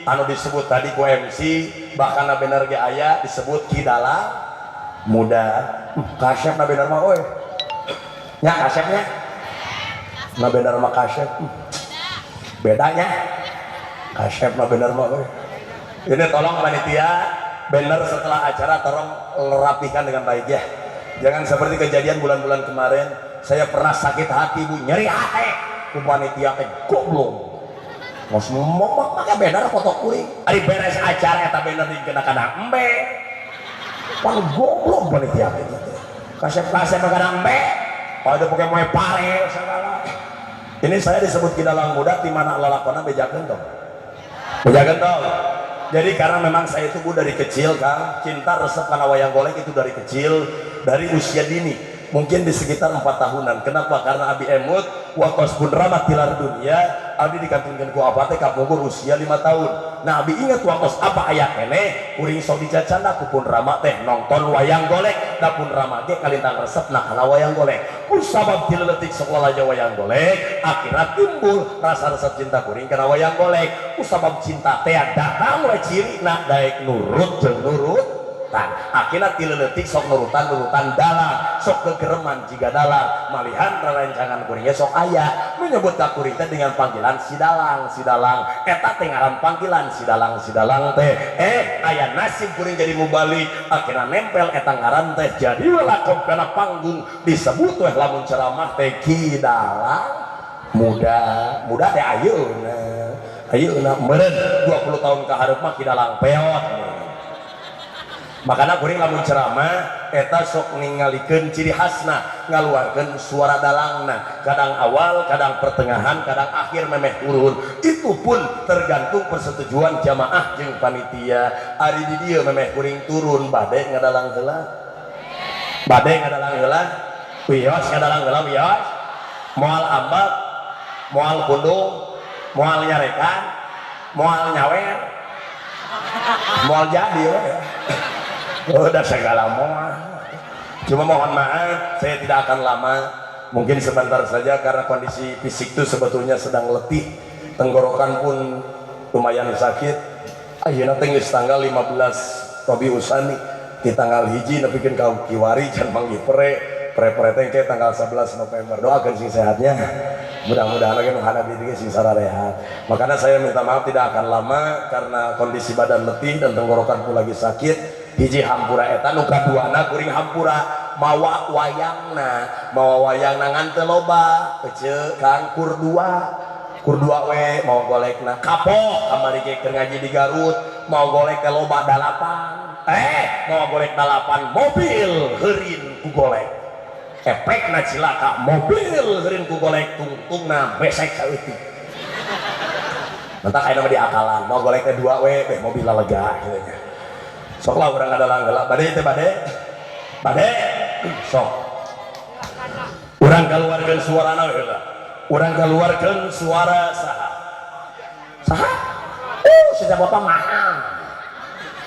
anu disebut tadi ku MC, bahkan na bener ge aya disebut Ki Dalang Muda. Kasep na bener mah euy nya, kasepnya na bener mah kasep. Bedanya kasep na bener mah euy. Ini tolong panitia banner setelah acara tolong rapihkan dengan baik ya, jangan seperti kejadian bulan-bulan kemarin. Saya pernah sakit hati, Bu, nyeri hati ku panitia teh goblok. Mos mau pakai banner foto kuring, ari beres acara eta banner dikeuna kana embe. Pan goblok panitia teh gitu. Kasep-kasep kana embe, ada pakai moe pare segala. Ini saya disebut Ki Dalang Muda di mana lalakona bejakeun tong. Bejakeun tong. Jadi karena memang saya itu, Bu, dari kecil, Kang, cinta resep karena wayang golek itu dari kecil, dari usia dini. Mungkin di sekitar 4 tahunan. Kenapa? Karena abi emut waktu pun rama tilar dunia, abi dikantunkeun ku abah teh kapungkur usia 5 tahun. Nah, abi ingat waktu apa aya keneh, kuring sok dicacanda ku pun rama teh nonton wayang golek, da pun rama ge kalintang resep nah kana wayang golek. Ku sabab ti leutik sok lalajo wayang golek, akhirnya timbul rasa resep cinta kuring kana wayang golek. Ku sabab cinta teh datang we cirina daek nurut jeung nurut tan. Akhirnya ti leutik sok nurutan nurutan dalang, sok kegereman jiga dalang, malihan rerencangan kuringnya sok aya menyebut ka kuring teh dengan panggilan si dalang, si dalang. Eta teh ngaran panggilan si dalang, si dalang teh. Aya nasib kuring jadi mubalig, akhirnya nempel eta ngaran teh, jadi lakon kana panggung disebut weh lamun ceramah teh Ki Dalang Muda. Muda teh ayeuna, ayeuna meureun 20 tahun ka hareup mah Ki Dalang peot. Makanya kuring lamun ceramah eta sok ningalikeun ciri khasna, ngaluarkeun suara dalangna, kadang awal, kadang pertengahan, kadang akhir memeh turun. Itu pun tergantung persetujuan jamaah jeung panitia. Ari di dieu memeh kuring turun, bade ngadalang heula, bade ngadalang heula, wios ngadalang heula, wios moal ambek, moal pundung, moal nyarekan, moal nyawer, moal jadi we. Udah segala moal. Cuma mohon maaf, saya tidak akan lama, mungkin sebentar saja karena kondisi fisik itu sebetulnya sedang letih, tenggorokan pun lumayan sakit. Ayeuna teh geus tanggal 15 Rabiul Tsani, di tanggal 1 nepikeun ka kiwari can manggih pere. Pre-pre teh ke tanggal 11 November. Doakeun sing sehatnya. Mudah-mudahan lagi nu hadapi ge sing sararehat. Makanya saya minta maaf tidak akan lama karena kondisi badan letih dan tenggorokanku lagi sakit. Hiji hampura eta nu kaduana kuring hampura mawa wayangna, mawa wayangna ngan teu loba, ece Kang kur dua. Kur dua we mau golekna. Kapok kamari ge keur ngaji di Garut, mau golek teh loba 8. Mau golek 8 mobil heurin ku golek. Efekna cilaka mobil heurin ku golek tungtungna besek saeutik. Mentak aya mah diakalan, mau golek teh 2 we beh mobil lega kitu nya. Sok lah urang ngadalang heula, bade teh bade. Bade sok. Urang kaluarkeun suarana we heula. Urang kaluarkeun suara saha? Saha? Oh, si Cepot mah mahal.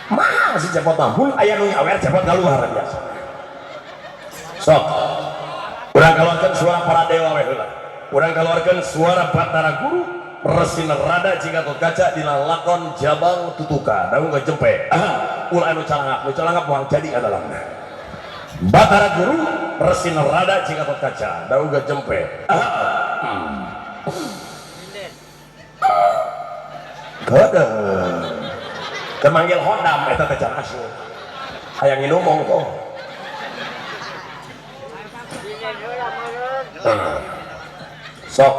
Mahal si Cepot mah. Mun aya nu nyawer Cepot kaluar biasa. Sok. Urang kaluarkeun suara para dewa we heula. Urang kaluarkeun suara Batara Guru Resi Narada jika Gatotkaca dina lakon Jabang Tutuka. Daung ngejempe. Ulah anu calangap, nu calangap moal jadi adalamna. Batara Guru Resi Narada jika Gatotkaca. Daung ngejempe. Kedeung. Kemanggil hodam eta teh can asup. Hayang nginum monggo. Sok.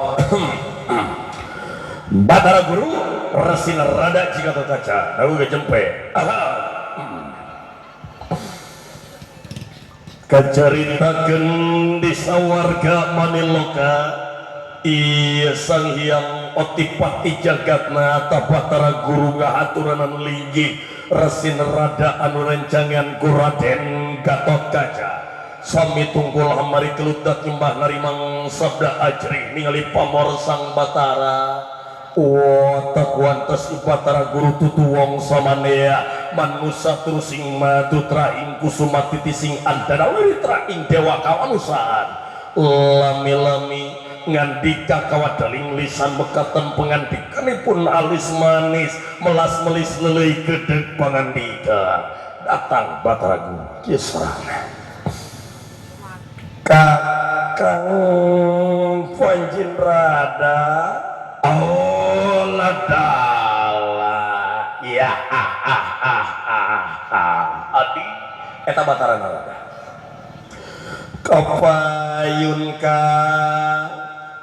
Batara Guru Resi Narada jika Gatotkaca. Daung ngejempe. Kacaritakeun di sawarga Maniloka iya Sang Hyang Otipati jagatna Batara Guru ngahaturanan linggih Resi Narada anu rencangan ku Raden Gatotkaca. Sami tungkul hamari keludat nyembah narimang sabda ajrih ningali pamor Sang Batara. Watak wantes Batara Guru tutu wong samanea manusa terusing madu traing kusuma titising antara wiritra ing dewa kawanusaan lami-lami ngandika kawadaling lisan mekaten pengandikanipun alis manis melas-melis lelei gedeg pangandika datang Batara Guru kieu sorana Kakang Panjin Rada. Oh ladala ya adi eta Batara Narada kapayun ka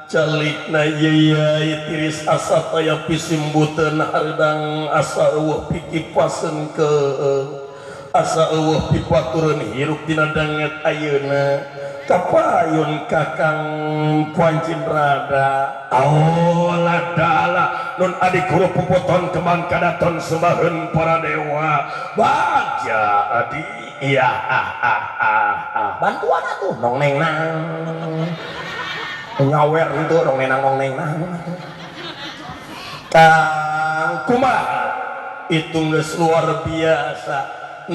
calikna yeyai tiris asa taya pisimbuteun hareudang asa eueuh pikipaseun keung asa eueuh pipatureun hirup dina danget ayeuna kapayun Kakang Pancin Rada. Oh ladala nun adik guru puputon kembang kadaton sembaheun para dewa bagja adi iya bantuan atuh nong neng nang nyawer itu nong neng nang nong neng nang Kang kumaha itu geus luar biasa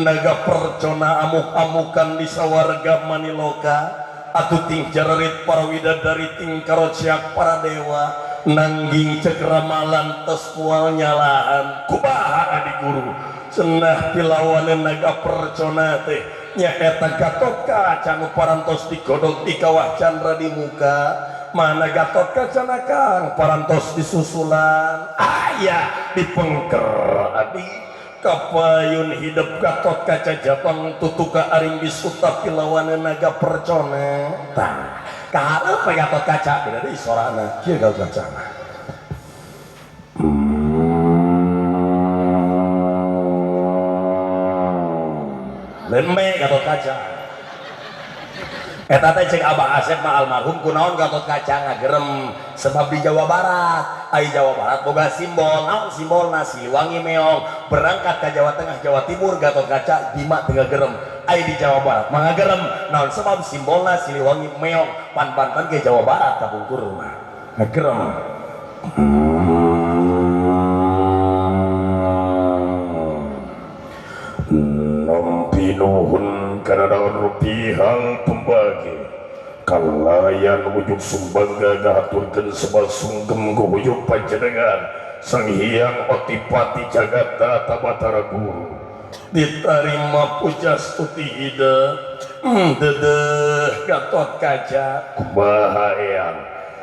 naga percona amuk-amukan di sawarga Maniloka atuh ting jarerit para widadari ting karociak para dewa nangging cek ramalan tos moal nyalaan kumaha adi guru cenah pilawaneun naga percona teh nyaeta Gatotkaca nu parantos digodog di kawah candra di muka mana Gatotkaca na Kang parantos disusulan aya dipengker adi kapayun hidup Gatotkaca Jabang Tutuka aring bisuta pilawaneun naga percona tah kahareup we Gatotkaca beda deui sorana kieu Gatotkaca mah lembe Gatotkaca eta teh cek Abah Asep mah almarhum kunaon Gatotkaca ngagerem sebab di Jawa Barat ai Jawa Barat boga simbol naon simbolna Siliwangi meong berangkat ke Jawa Tengah Jawa Timur Gatotkaca bima teu ngagerem ai di Jawa Barat mah ngagerem naon sebab simbolna Siliwangi meong pan-pantan ke Jawa Barat kapungkur mah ngagerem. Nampi nuhun kana daun rupihal pembagi kalayan wujud sumbangga ngahaturkeun sebab sungkem ku wujud panjenengan Sang Hyang Otipati Jagata Batara Guru. Diterima puja stuti hidep dedeh Gatot Kaca Kumaha eyang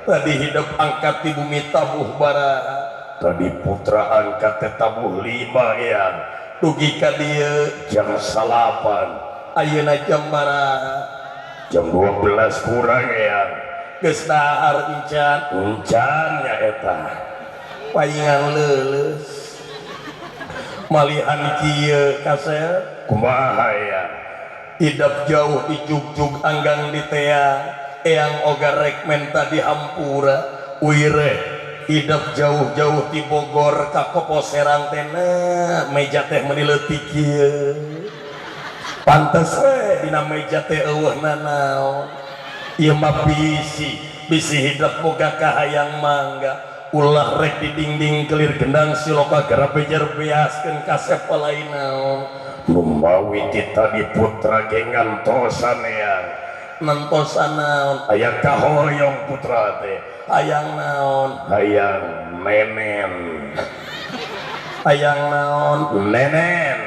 tadi hidup angkat di bumi tabuh baraha tadi putra angkat teh tabuh 5 eyang dugi ka dieu jam 9 ayeuna jam baraha jam 12 kurang eyang geus dahar encan encan nya eta paingan leuleus malihan kieu kasep kumaha eyang hidup jauh di jugjug anggang di tea eyang oga rek menta di hampura wire hidup jauh-jauh di Bogor ka Kopo Serang teh meja teh meuni leutik kieu pantes we dina meja teh eueuh nanaon ieu mah bisi bisi hidup boga kahayang mangga ulah rek di dinding kelir gendang siloka garap bejer beaskeun kasep lain naon lumawi ti tadi putra ge ngantosan eyang nentosan naon aya kahoyong putra teh hayang naon hayang nenen hayang naon nenen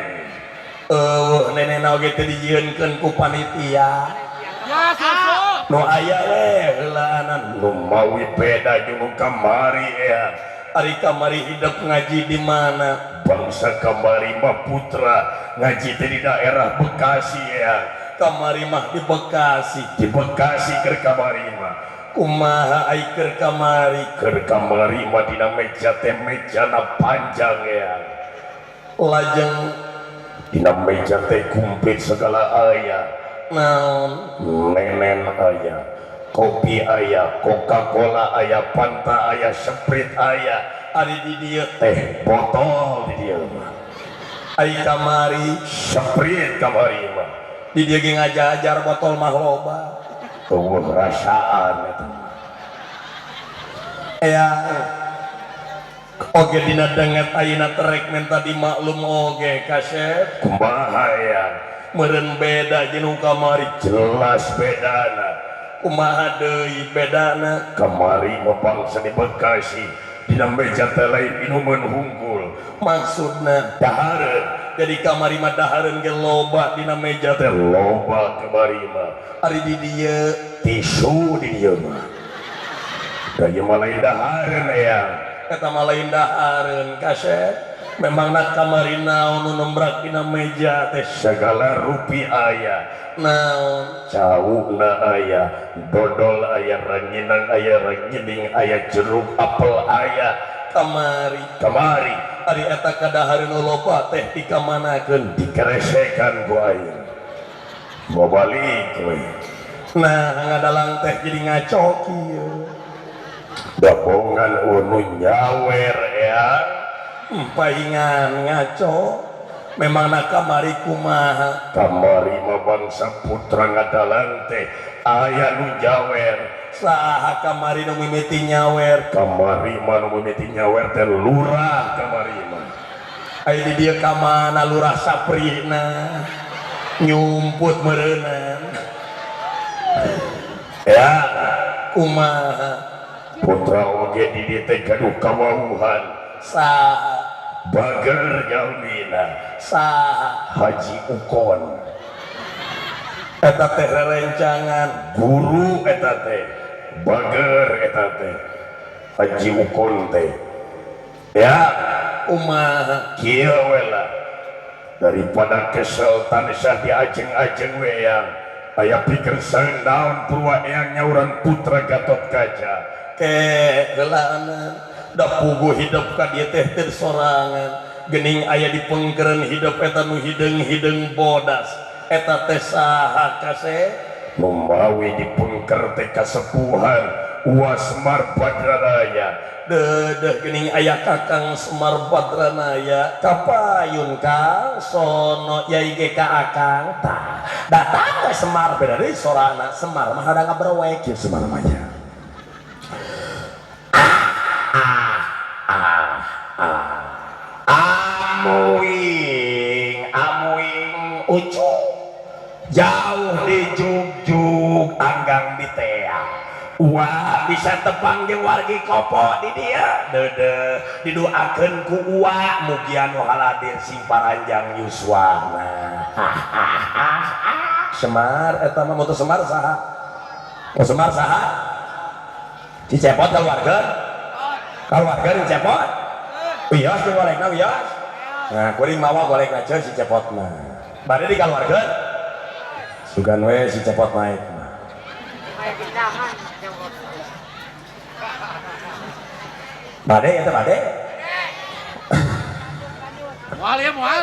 eueuh nenen oge teu dijieunkeun ku panitia Ya susu nu aya we heulaanan lumawi beda jeung nu kamari eyang ari kamari hidup ngaji di mana bangsa kamari mah putra ngaji teh di daerah Bekasi eyang kamari mah di Bekasi di Bekasi keur kamari mah kumaha ai keur kamari keur kamari mah dina meja teh mejana panjang eyang lajeng dina meja teh komplit segala aya naon nenen aya kopi aya Coca-Cola aya Fanta aya Sprite aya ari di dieu teh botol di dieu mah ai kamari Sprite kamari mah di dieu ge ngajajar botol mah loba eueuh rasaan eta eyang oge dina danget ayeuna terek menta dimaklum oge kasep kumaha eyang meureun beda jeung nu kamari jelas bedana kumaha deui bedana kamari mah bangsa di Bekasi dina meja teh lain minuman hungkul maksudna dahareun jadi kamari mah dahareun ge loba dina meja teh loba kamari mah ari di dieu tisu di dieu mah da ieu mah lain dahareun eyang eta mah lain dahareun kasep memangna kamari naon nu nembrak dina meja teh segala rupi aya naon cauna aya dodol aya ranginang aya rangining aya jeruk apel aya kamari kamari ari eta kadahareun nu loba teh dikamanakeun dikeresekan ku aing bawa balik we nah ngadalang teh jadi ngaco kieu dabongan unu nyawer eyang paingan ngaco memangna kamari kumaha kamari mah bangsa putra ngadalang teh aya nu nyawer saha kamari nu mimiti nyawer kamari mah nu mimiti nyawer teh lurah kamari mah aya di dieu ka mana lurah Saprina nyumput meureunnan ya kumaha putra oge di dieu teh gaduh kawauhan saha bager jalmina saha Haji Ukon eta teh rerencangan guru eta teh bager eta teh Haji Ukon teh ya kumaha kieu we lah daripada kesel tansah diajeng-ajeng we eyang aya pikersang naon purwa eyang nyauran putra Gatot Kaca ke heulaanan da puguh hidup ka dieu teh teu sorangan geuning aya di pengkeureun hidup eta nu hideung-hideung bodas eta teh saha kasep lumawi di pengker teh kasepuhan Uwa Semar Badranaya dedeh geuning aya Kakang Semar Badranaya kapayun Kang sono yai ge ka akang tah datang we Semar beda deui sorana Semar mah ada ngabrewek kieu Semar mah nya amuing amuing ucu jauh di jugjug anggang di tea Wah bisa tepang jeung wargi Kopo di dia deudeuh didoakeun ku uwa mugia nu haladir sing paranjang yuswana. Semar eta mah motor Semar saha? Oh, Semar saha? Si Cepot kaluarkeun? Kaluarkeun si Cepot? Wios jeung golekna wios. Nah, kuring mawa golekna ceu si Cepot mah. Bade dikaluarkeun? Sugan we si Cepot naik mah. Bade eta bade? Moal ya moal.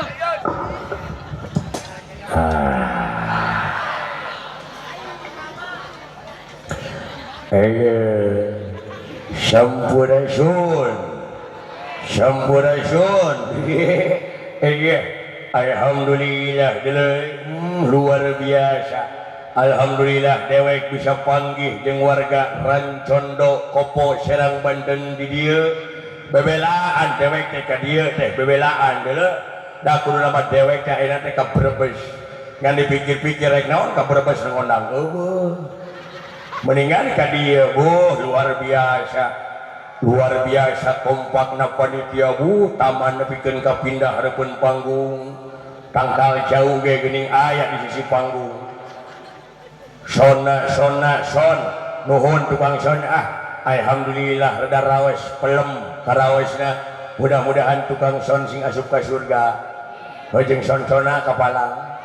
Sampurasun. Sampurasun. Alhamdulillah luar biasa. Alhamdulillah dewek bisa panggih jeung warga Rancondo Kopo Serang Banten di dieu. Bebelaan dewek teh ka dieu teh bebelaan deuleu. Da kudu nama dewek teh ayeuna teh ka Brebes. Ngan dipikir-pikir rek naon ka Brebes ngondang eueuh. Mendingan ka dieu buh luar biasa. Luar biasa kompakna panitia bu taman nepikeun ka pindah hareupeun panggung. Tangkal jauh ge geuning aya di sisi panggung. Sona sona son nuhun tukang son ah. Alhamdulillah rada raos pelem karaosna. Mudah-mudahan tukang son sing asup ka surga. Jeung son-sona kapala.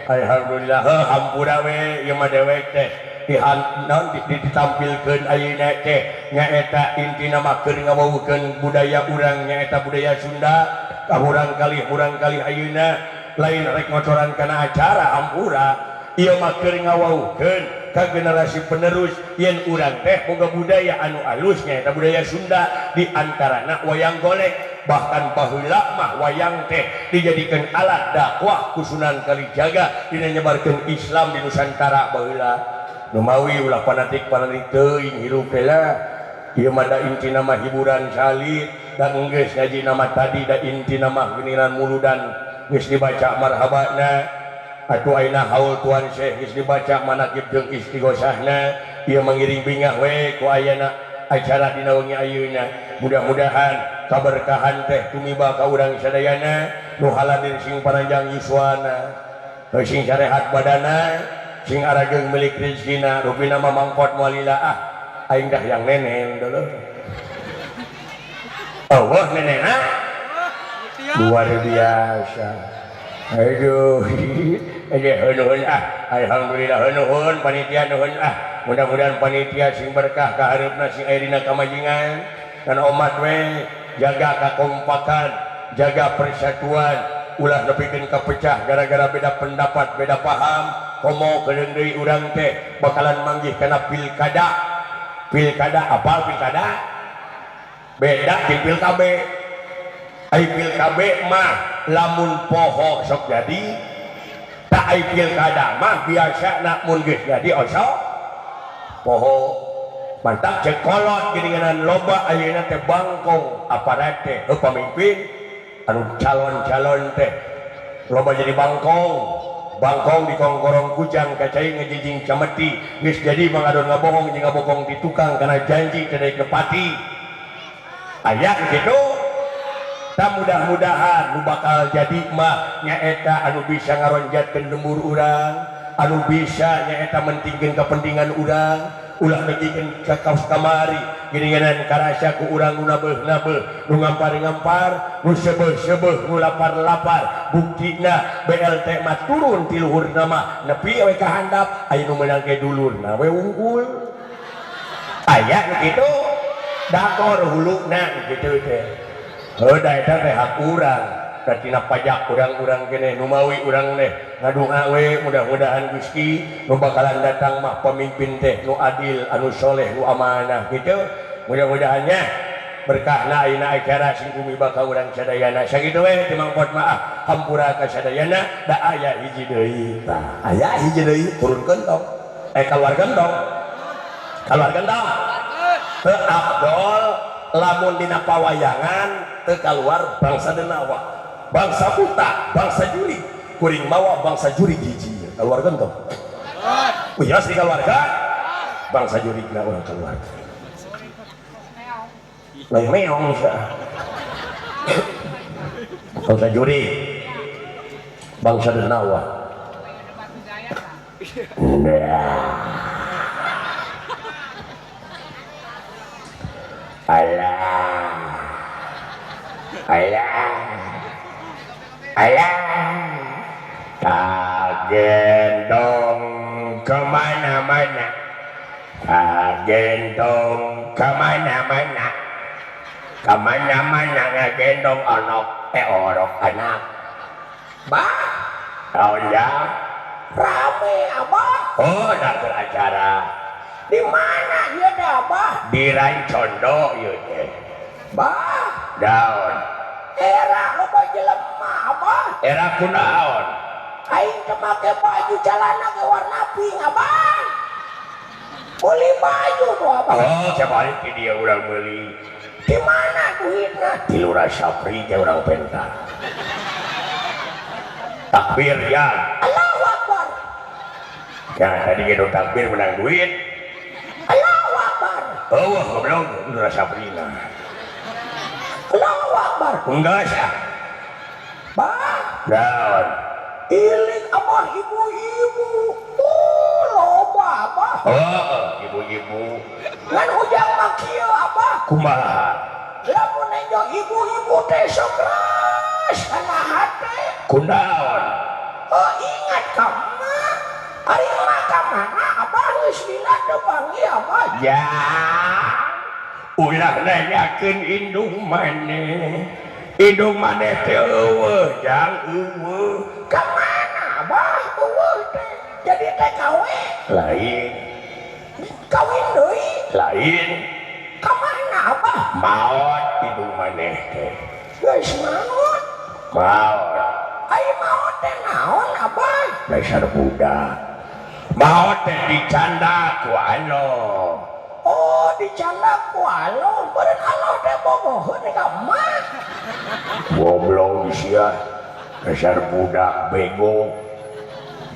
Alhamdulillah hampura we ieu mah dewek teh ditampilkeun ayeuna teh nyaeta intina mah keur ngawawukeun budaya urang nyaeta budaya Sunda ka urang kalih ayeuna lain rek ngocoran kana acara hampura ieu mah keur ngawawukeun ka generasi penerus yen urang teh boga budaya anu alus nyaeta budaya Sunda di antarana wayang golek. Bahkan baheula mah wayang teh dijadikan alat dakwah ku Sunan Kalijaga dina nyebarkeun Islam di Nusantara baheula. Numawi ulah fanatik-fanatik teuing hirup teh lah. Ieu mah da intina mah hiburan salit da enggeus ngaji nama tadi da intina mah geuningan muludan geus dibaca marhabana atuh ayeuna haul Tuan Syekh geus dibaca manakib jeung istighosahna ieu mangiring bingah we ku ayana acara dina wengi ayeuna. Mudah-mudahan kaberkahan teh tumiba ka urang sadayana nu haladir sing paranjang yuswana sing sarehat badana sing arageung milik rezekina rupina mah mangkot moal lila ah aing dah yang nenen dulu Allah nenena luar biasa. Aduh nuhun ah alhamdulillah nuhun panitia nuhun ah mudah-mudahan panitia sing berkah ka hareupna sing aya dina kamajingan dan omat we jaga kakompakan jaga persatuan ulah nepikeun kapecah gara-gara beda pendapat beda paham komo keudeung deui urang teh bakalan manggih kana pilkada. Pilkada apa pilkada beda jeung pil KB. Ai pil KB mah lamun poho sok jadi tak ai pilkada mah biasa mun geus jadi osok poho mantap cek kolot geuningan loba ayeuna teh bangkong aparat teh pamimpin anu calon-calon teh loba jadi bangkong bangkong di kongkorong kujang kacai ngejijing cameti geus jadi mangadon ngabohong jeung ngabokong di tukang kana janji teh nepati aya kitu. Ta mudah-mudahan nu bakal jadi mah nyaeta anu bisa ngaronjatkeun lembur urang anu bisa nyaeta mentingkeun kepentingan urang ulah nepikeun ka kaos kamari geuningan karasa ku urang nu nabeuh-nabeuh nu ngampar-ngampar nu sebeuh-sebeuh nu lapar-lapar buktina BLT mah turun ti luhurna mah nepi we ka handap aya nu meunang ke dulurna we wungkul aya nu kitu dakor huluna kitu teh. Heuh da eta teh hak urang da tina pajak urang-urang keneh numawi urang teh ngadunga we mudah-mudahan Gusti nu bakalan datang mah pemimpin teh nu adil anu soleh nu amanah kitu mudah-mudahannya berkahna ayeuna acara sing kumiba ka urang sadayana sakitu we teu mangkot maaf hampura ka sadayana da aya hiji deui tah aya hiji deui turunkeun tong kaluarkeun tong kaluarkeun tong teu abdol lamun dina pawayangan teu kaluar bangsa denawa bangsa buta bangsa juri kuring mawa bangsa juri hiji kaluarkeun tong wios dikaluarkeun Bangsa jurigna urang keluarga. Lain meong sia. Bangsa jurig. Bangsa Denawa. Nah. Alah. Alah. Alah. Tak gendong kemana-mana. Tak gendong kemana-mana. Kemana-mana ngagendong onok orok anak. Bah, tahun ya rame abah. Oh, dah beracara. Di mana ya dah abah? Di Rancondo ya teh. Bah, daun. Era loba jelema abah. Era kunaon? Aing teu make baju calana ge warna pink abah. Beli baju tuh abah. Oh, sebalik di dia urang meuli. Di mana duitna? Di Lurah Sapri ge urang penta. Takbir ya. Allahu Akbar. Ya tadi ge takbir menang duit. Allahu Akbar. Oh, goblok Lurah Sapri na. Allahu Akbar. Enggak sah. Bah, daun. Ilik abah ibu-ibu. Oh, loba abah. Oh, ibu-ibu. Ngan ujang mah kieu abah. Kumaha? Lamun nenjo ibu-ibu teh sok keras kana hate. Kunaon? Oh, ingat ka emak. Ari emak ka mana abah geus lila teu panggih abah. Ya. Ulah nanyakeun indung maneh. Indung maneh teh eueuh, jang eueuh. Ka mana abah eueuh teh? Jadi TKW lain. Kawin deui lain. Ka mana abah? Maot indung maneh teh. Geus maot. Maot. Ai maot teh naon abah? Dasar budak. Maot teh dicanda ku Allah. Oh, dicanda ku Allah. Beureun Allah teh bogoheun ka emak. Goblok sia. Dasar budak bego.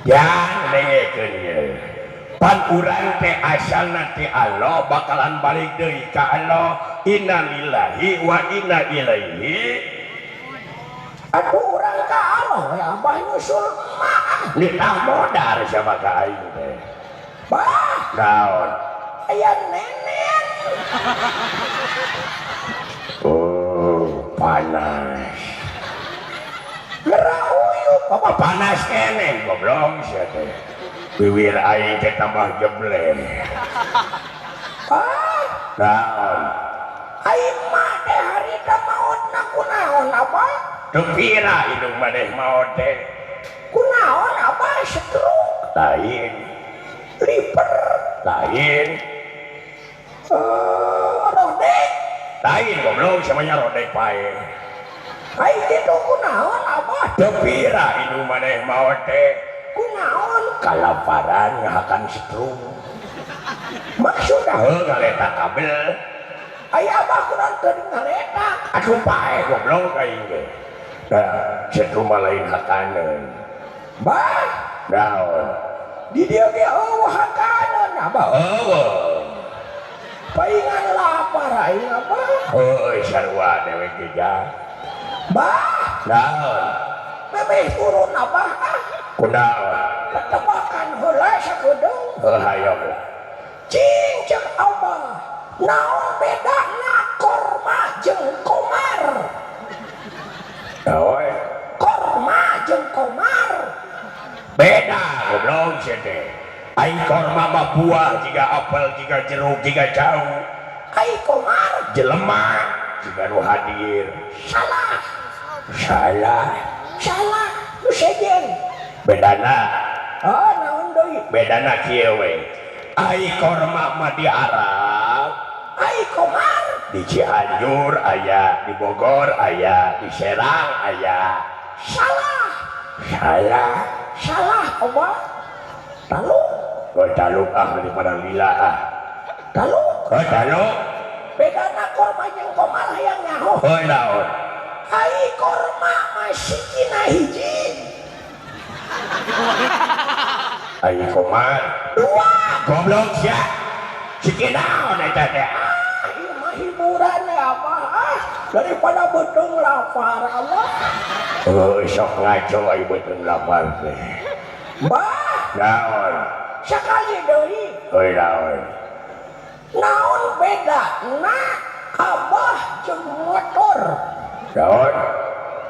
Jangan dengekeun ieu. Pan urang teh asalna ti Allah bakalan balik deui ka Allah. Innalillahi wa inna ilaihi. Aduh urang ka Allah ya abah nyusul emak. Nitah modar sama ka aing teh. Bah, naon? Aya nenen. Oh, panas. Gerah uyup, apa panas keneh goblok sia teh. Wiwir aing teh tambah jebleh. Ah, naon? Aing mah teh harita maotna kunaon abah? Teu pira indung maneh maot teh. Kunaon abah stroke? Lain. Liver? Lain. Rodek? Lain goblok samanya rodek pae. Ai kitu kunaon abah? Teu pira indung maneh maot teh. Kunaon? Kalaparan ngahakan setrum. Maksudna heuh ngaletak kabel. Ai abah kunaon teu ngaletak? Atuh pae goblok aing ge. Da setrum mah lain hakaneun. Bah, naon? Di dieu ge eueuh hakaneun abah. Eueuh. Paingan lapar aing abah. Heueuh sarua dewek ge jang. Bah, naon? Memeh turun abah ah. Kunaon? Tetebakan heula sakedeung. Heuh hayoh lah. Cing cek abah. Naon bedana korma jeung komar? Naon? Korma jeung komar. Beda goblok sia teh. Ai korma mah buah jiga apel jiga jeruk jiga cau. Ai komar jelema jiga nu hadir. Salah. Salah. Salah. Nu sejen. Bedana. Oh, naon deui? Bedana kieu we. Ai korma mah di Arab, ai komar di Cianjur aya, di Bogor aya, di Serang aya. Salah. Salah. Salah abah. Taluk. Oh, taluk ah daripada lila ah. Taluk. Oh, taluk. Bedana korma jeung komar hayang nyaho. Oh, naon? Ai korma mah sikina hiji. Ai komar dua. Goblok sia. Siki naon eta teh? Ah, ieu mah hiburan Abah. Ah, daripada beuteung lapar Allah. Oh, sok ngaco ai beuteung lapar teh. Bah, naon? Sakali deui. Euy naon? Naon bedana Abah jeung motor? Naon?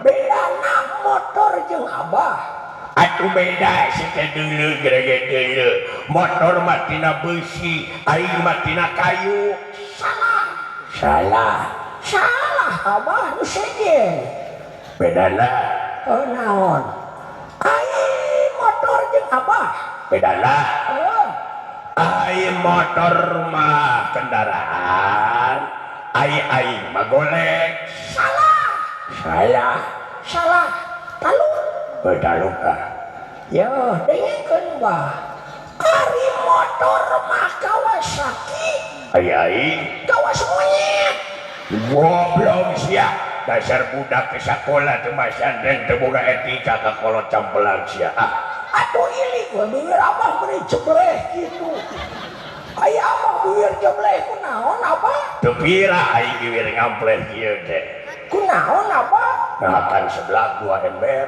Bedana motor jeung Abah. Atuh beda si teh deuleu gerege deuleu. Motor mah tina beusi, aing mah tina kayu. Salah. Salah. Salah Abah nu sejen. Bedana oh, naon? Aing motor jeung Abah. Bedana oh. Aing motor mah kendaraan, aing mah golek. Salah. Salah. Salah. Taluk. Taluk ah. Ya, dengekeun bah. Ari motor mah Kawasaki. Ai kawas monyet. Goblok sia. Dasar budak ke sakola teu masantren teu boga etika ka kolot campelang sia. Ah, atuh ilik we beueur Abah meuni jebleh kitu. Ai Abah beueur jebleh kunaon Abah? Teu pira aing beueur ngampleh kieu teh. Kunaon Abah? Makan sebelah 2 ember.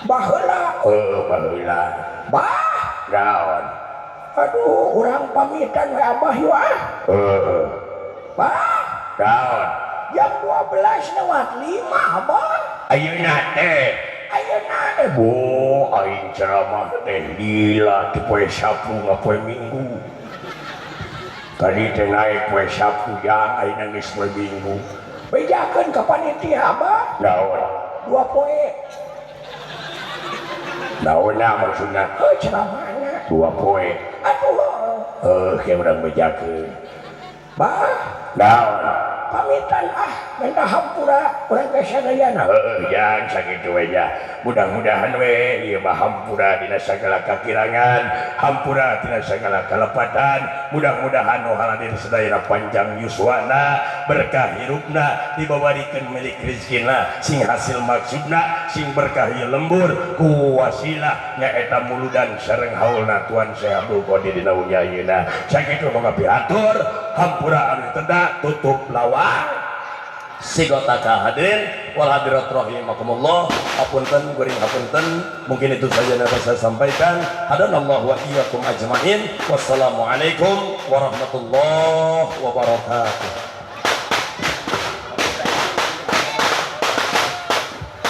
Baheula. Heuh, baheula. Bah, naon? Aduh, urang pamitan we Abah yeuh ah. Heuh. Bah, naon? Jam 12:05 Abah. Ayeuna teh. Ayeuna teh bu, aing ceramah teh lila ti poe Sabtu ka poe Minggu. Tadi teh naik poe Sabtu jang ayeuna geus poe Minggu. Bejakeun ka panitia Abah. Naon? 2 poe. Naonna maksudna? Heuh ceramahna 2 poe. Aduh. Heuh, ke urang bejakeun. Bah, naon? Pamitan ah, minta hampura urang ka sadayana. Heuh, jang sakitu we nya. Mudah-mudahan we ieu mah hampura dina sagala kakirangan, hampura dina sagala kalepatan. Mudah-mudahan nu hadir sadayana panjang yuswana, berkah hirupna, dibawarikeun milik rezekina, sing hasil maksudna, sing berkah ieu lembur ku wasilah nyaeta muludan sareng haulna Tuan Syekh Abdul Qadir dina wengi ayeuna. Sakitu mangga pihatur, hampura anu tenda tutup lawang. Sigotaka hadirin wal hadirat rahimakumullah. Hapunten guring hapunten, mungkin itu saja yang dapat saya sampaikan. Hadanallahu wa iyyakum ajmain. Wassalamualaikum warahmatullahi wabarakatuh.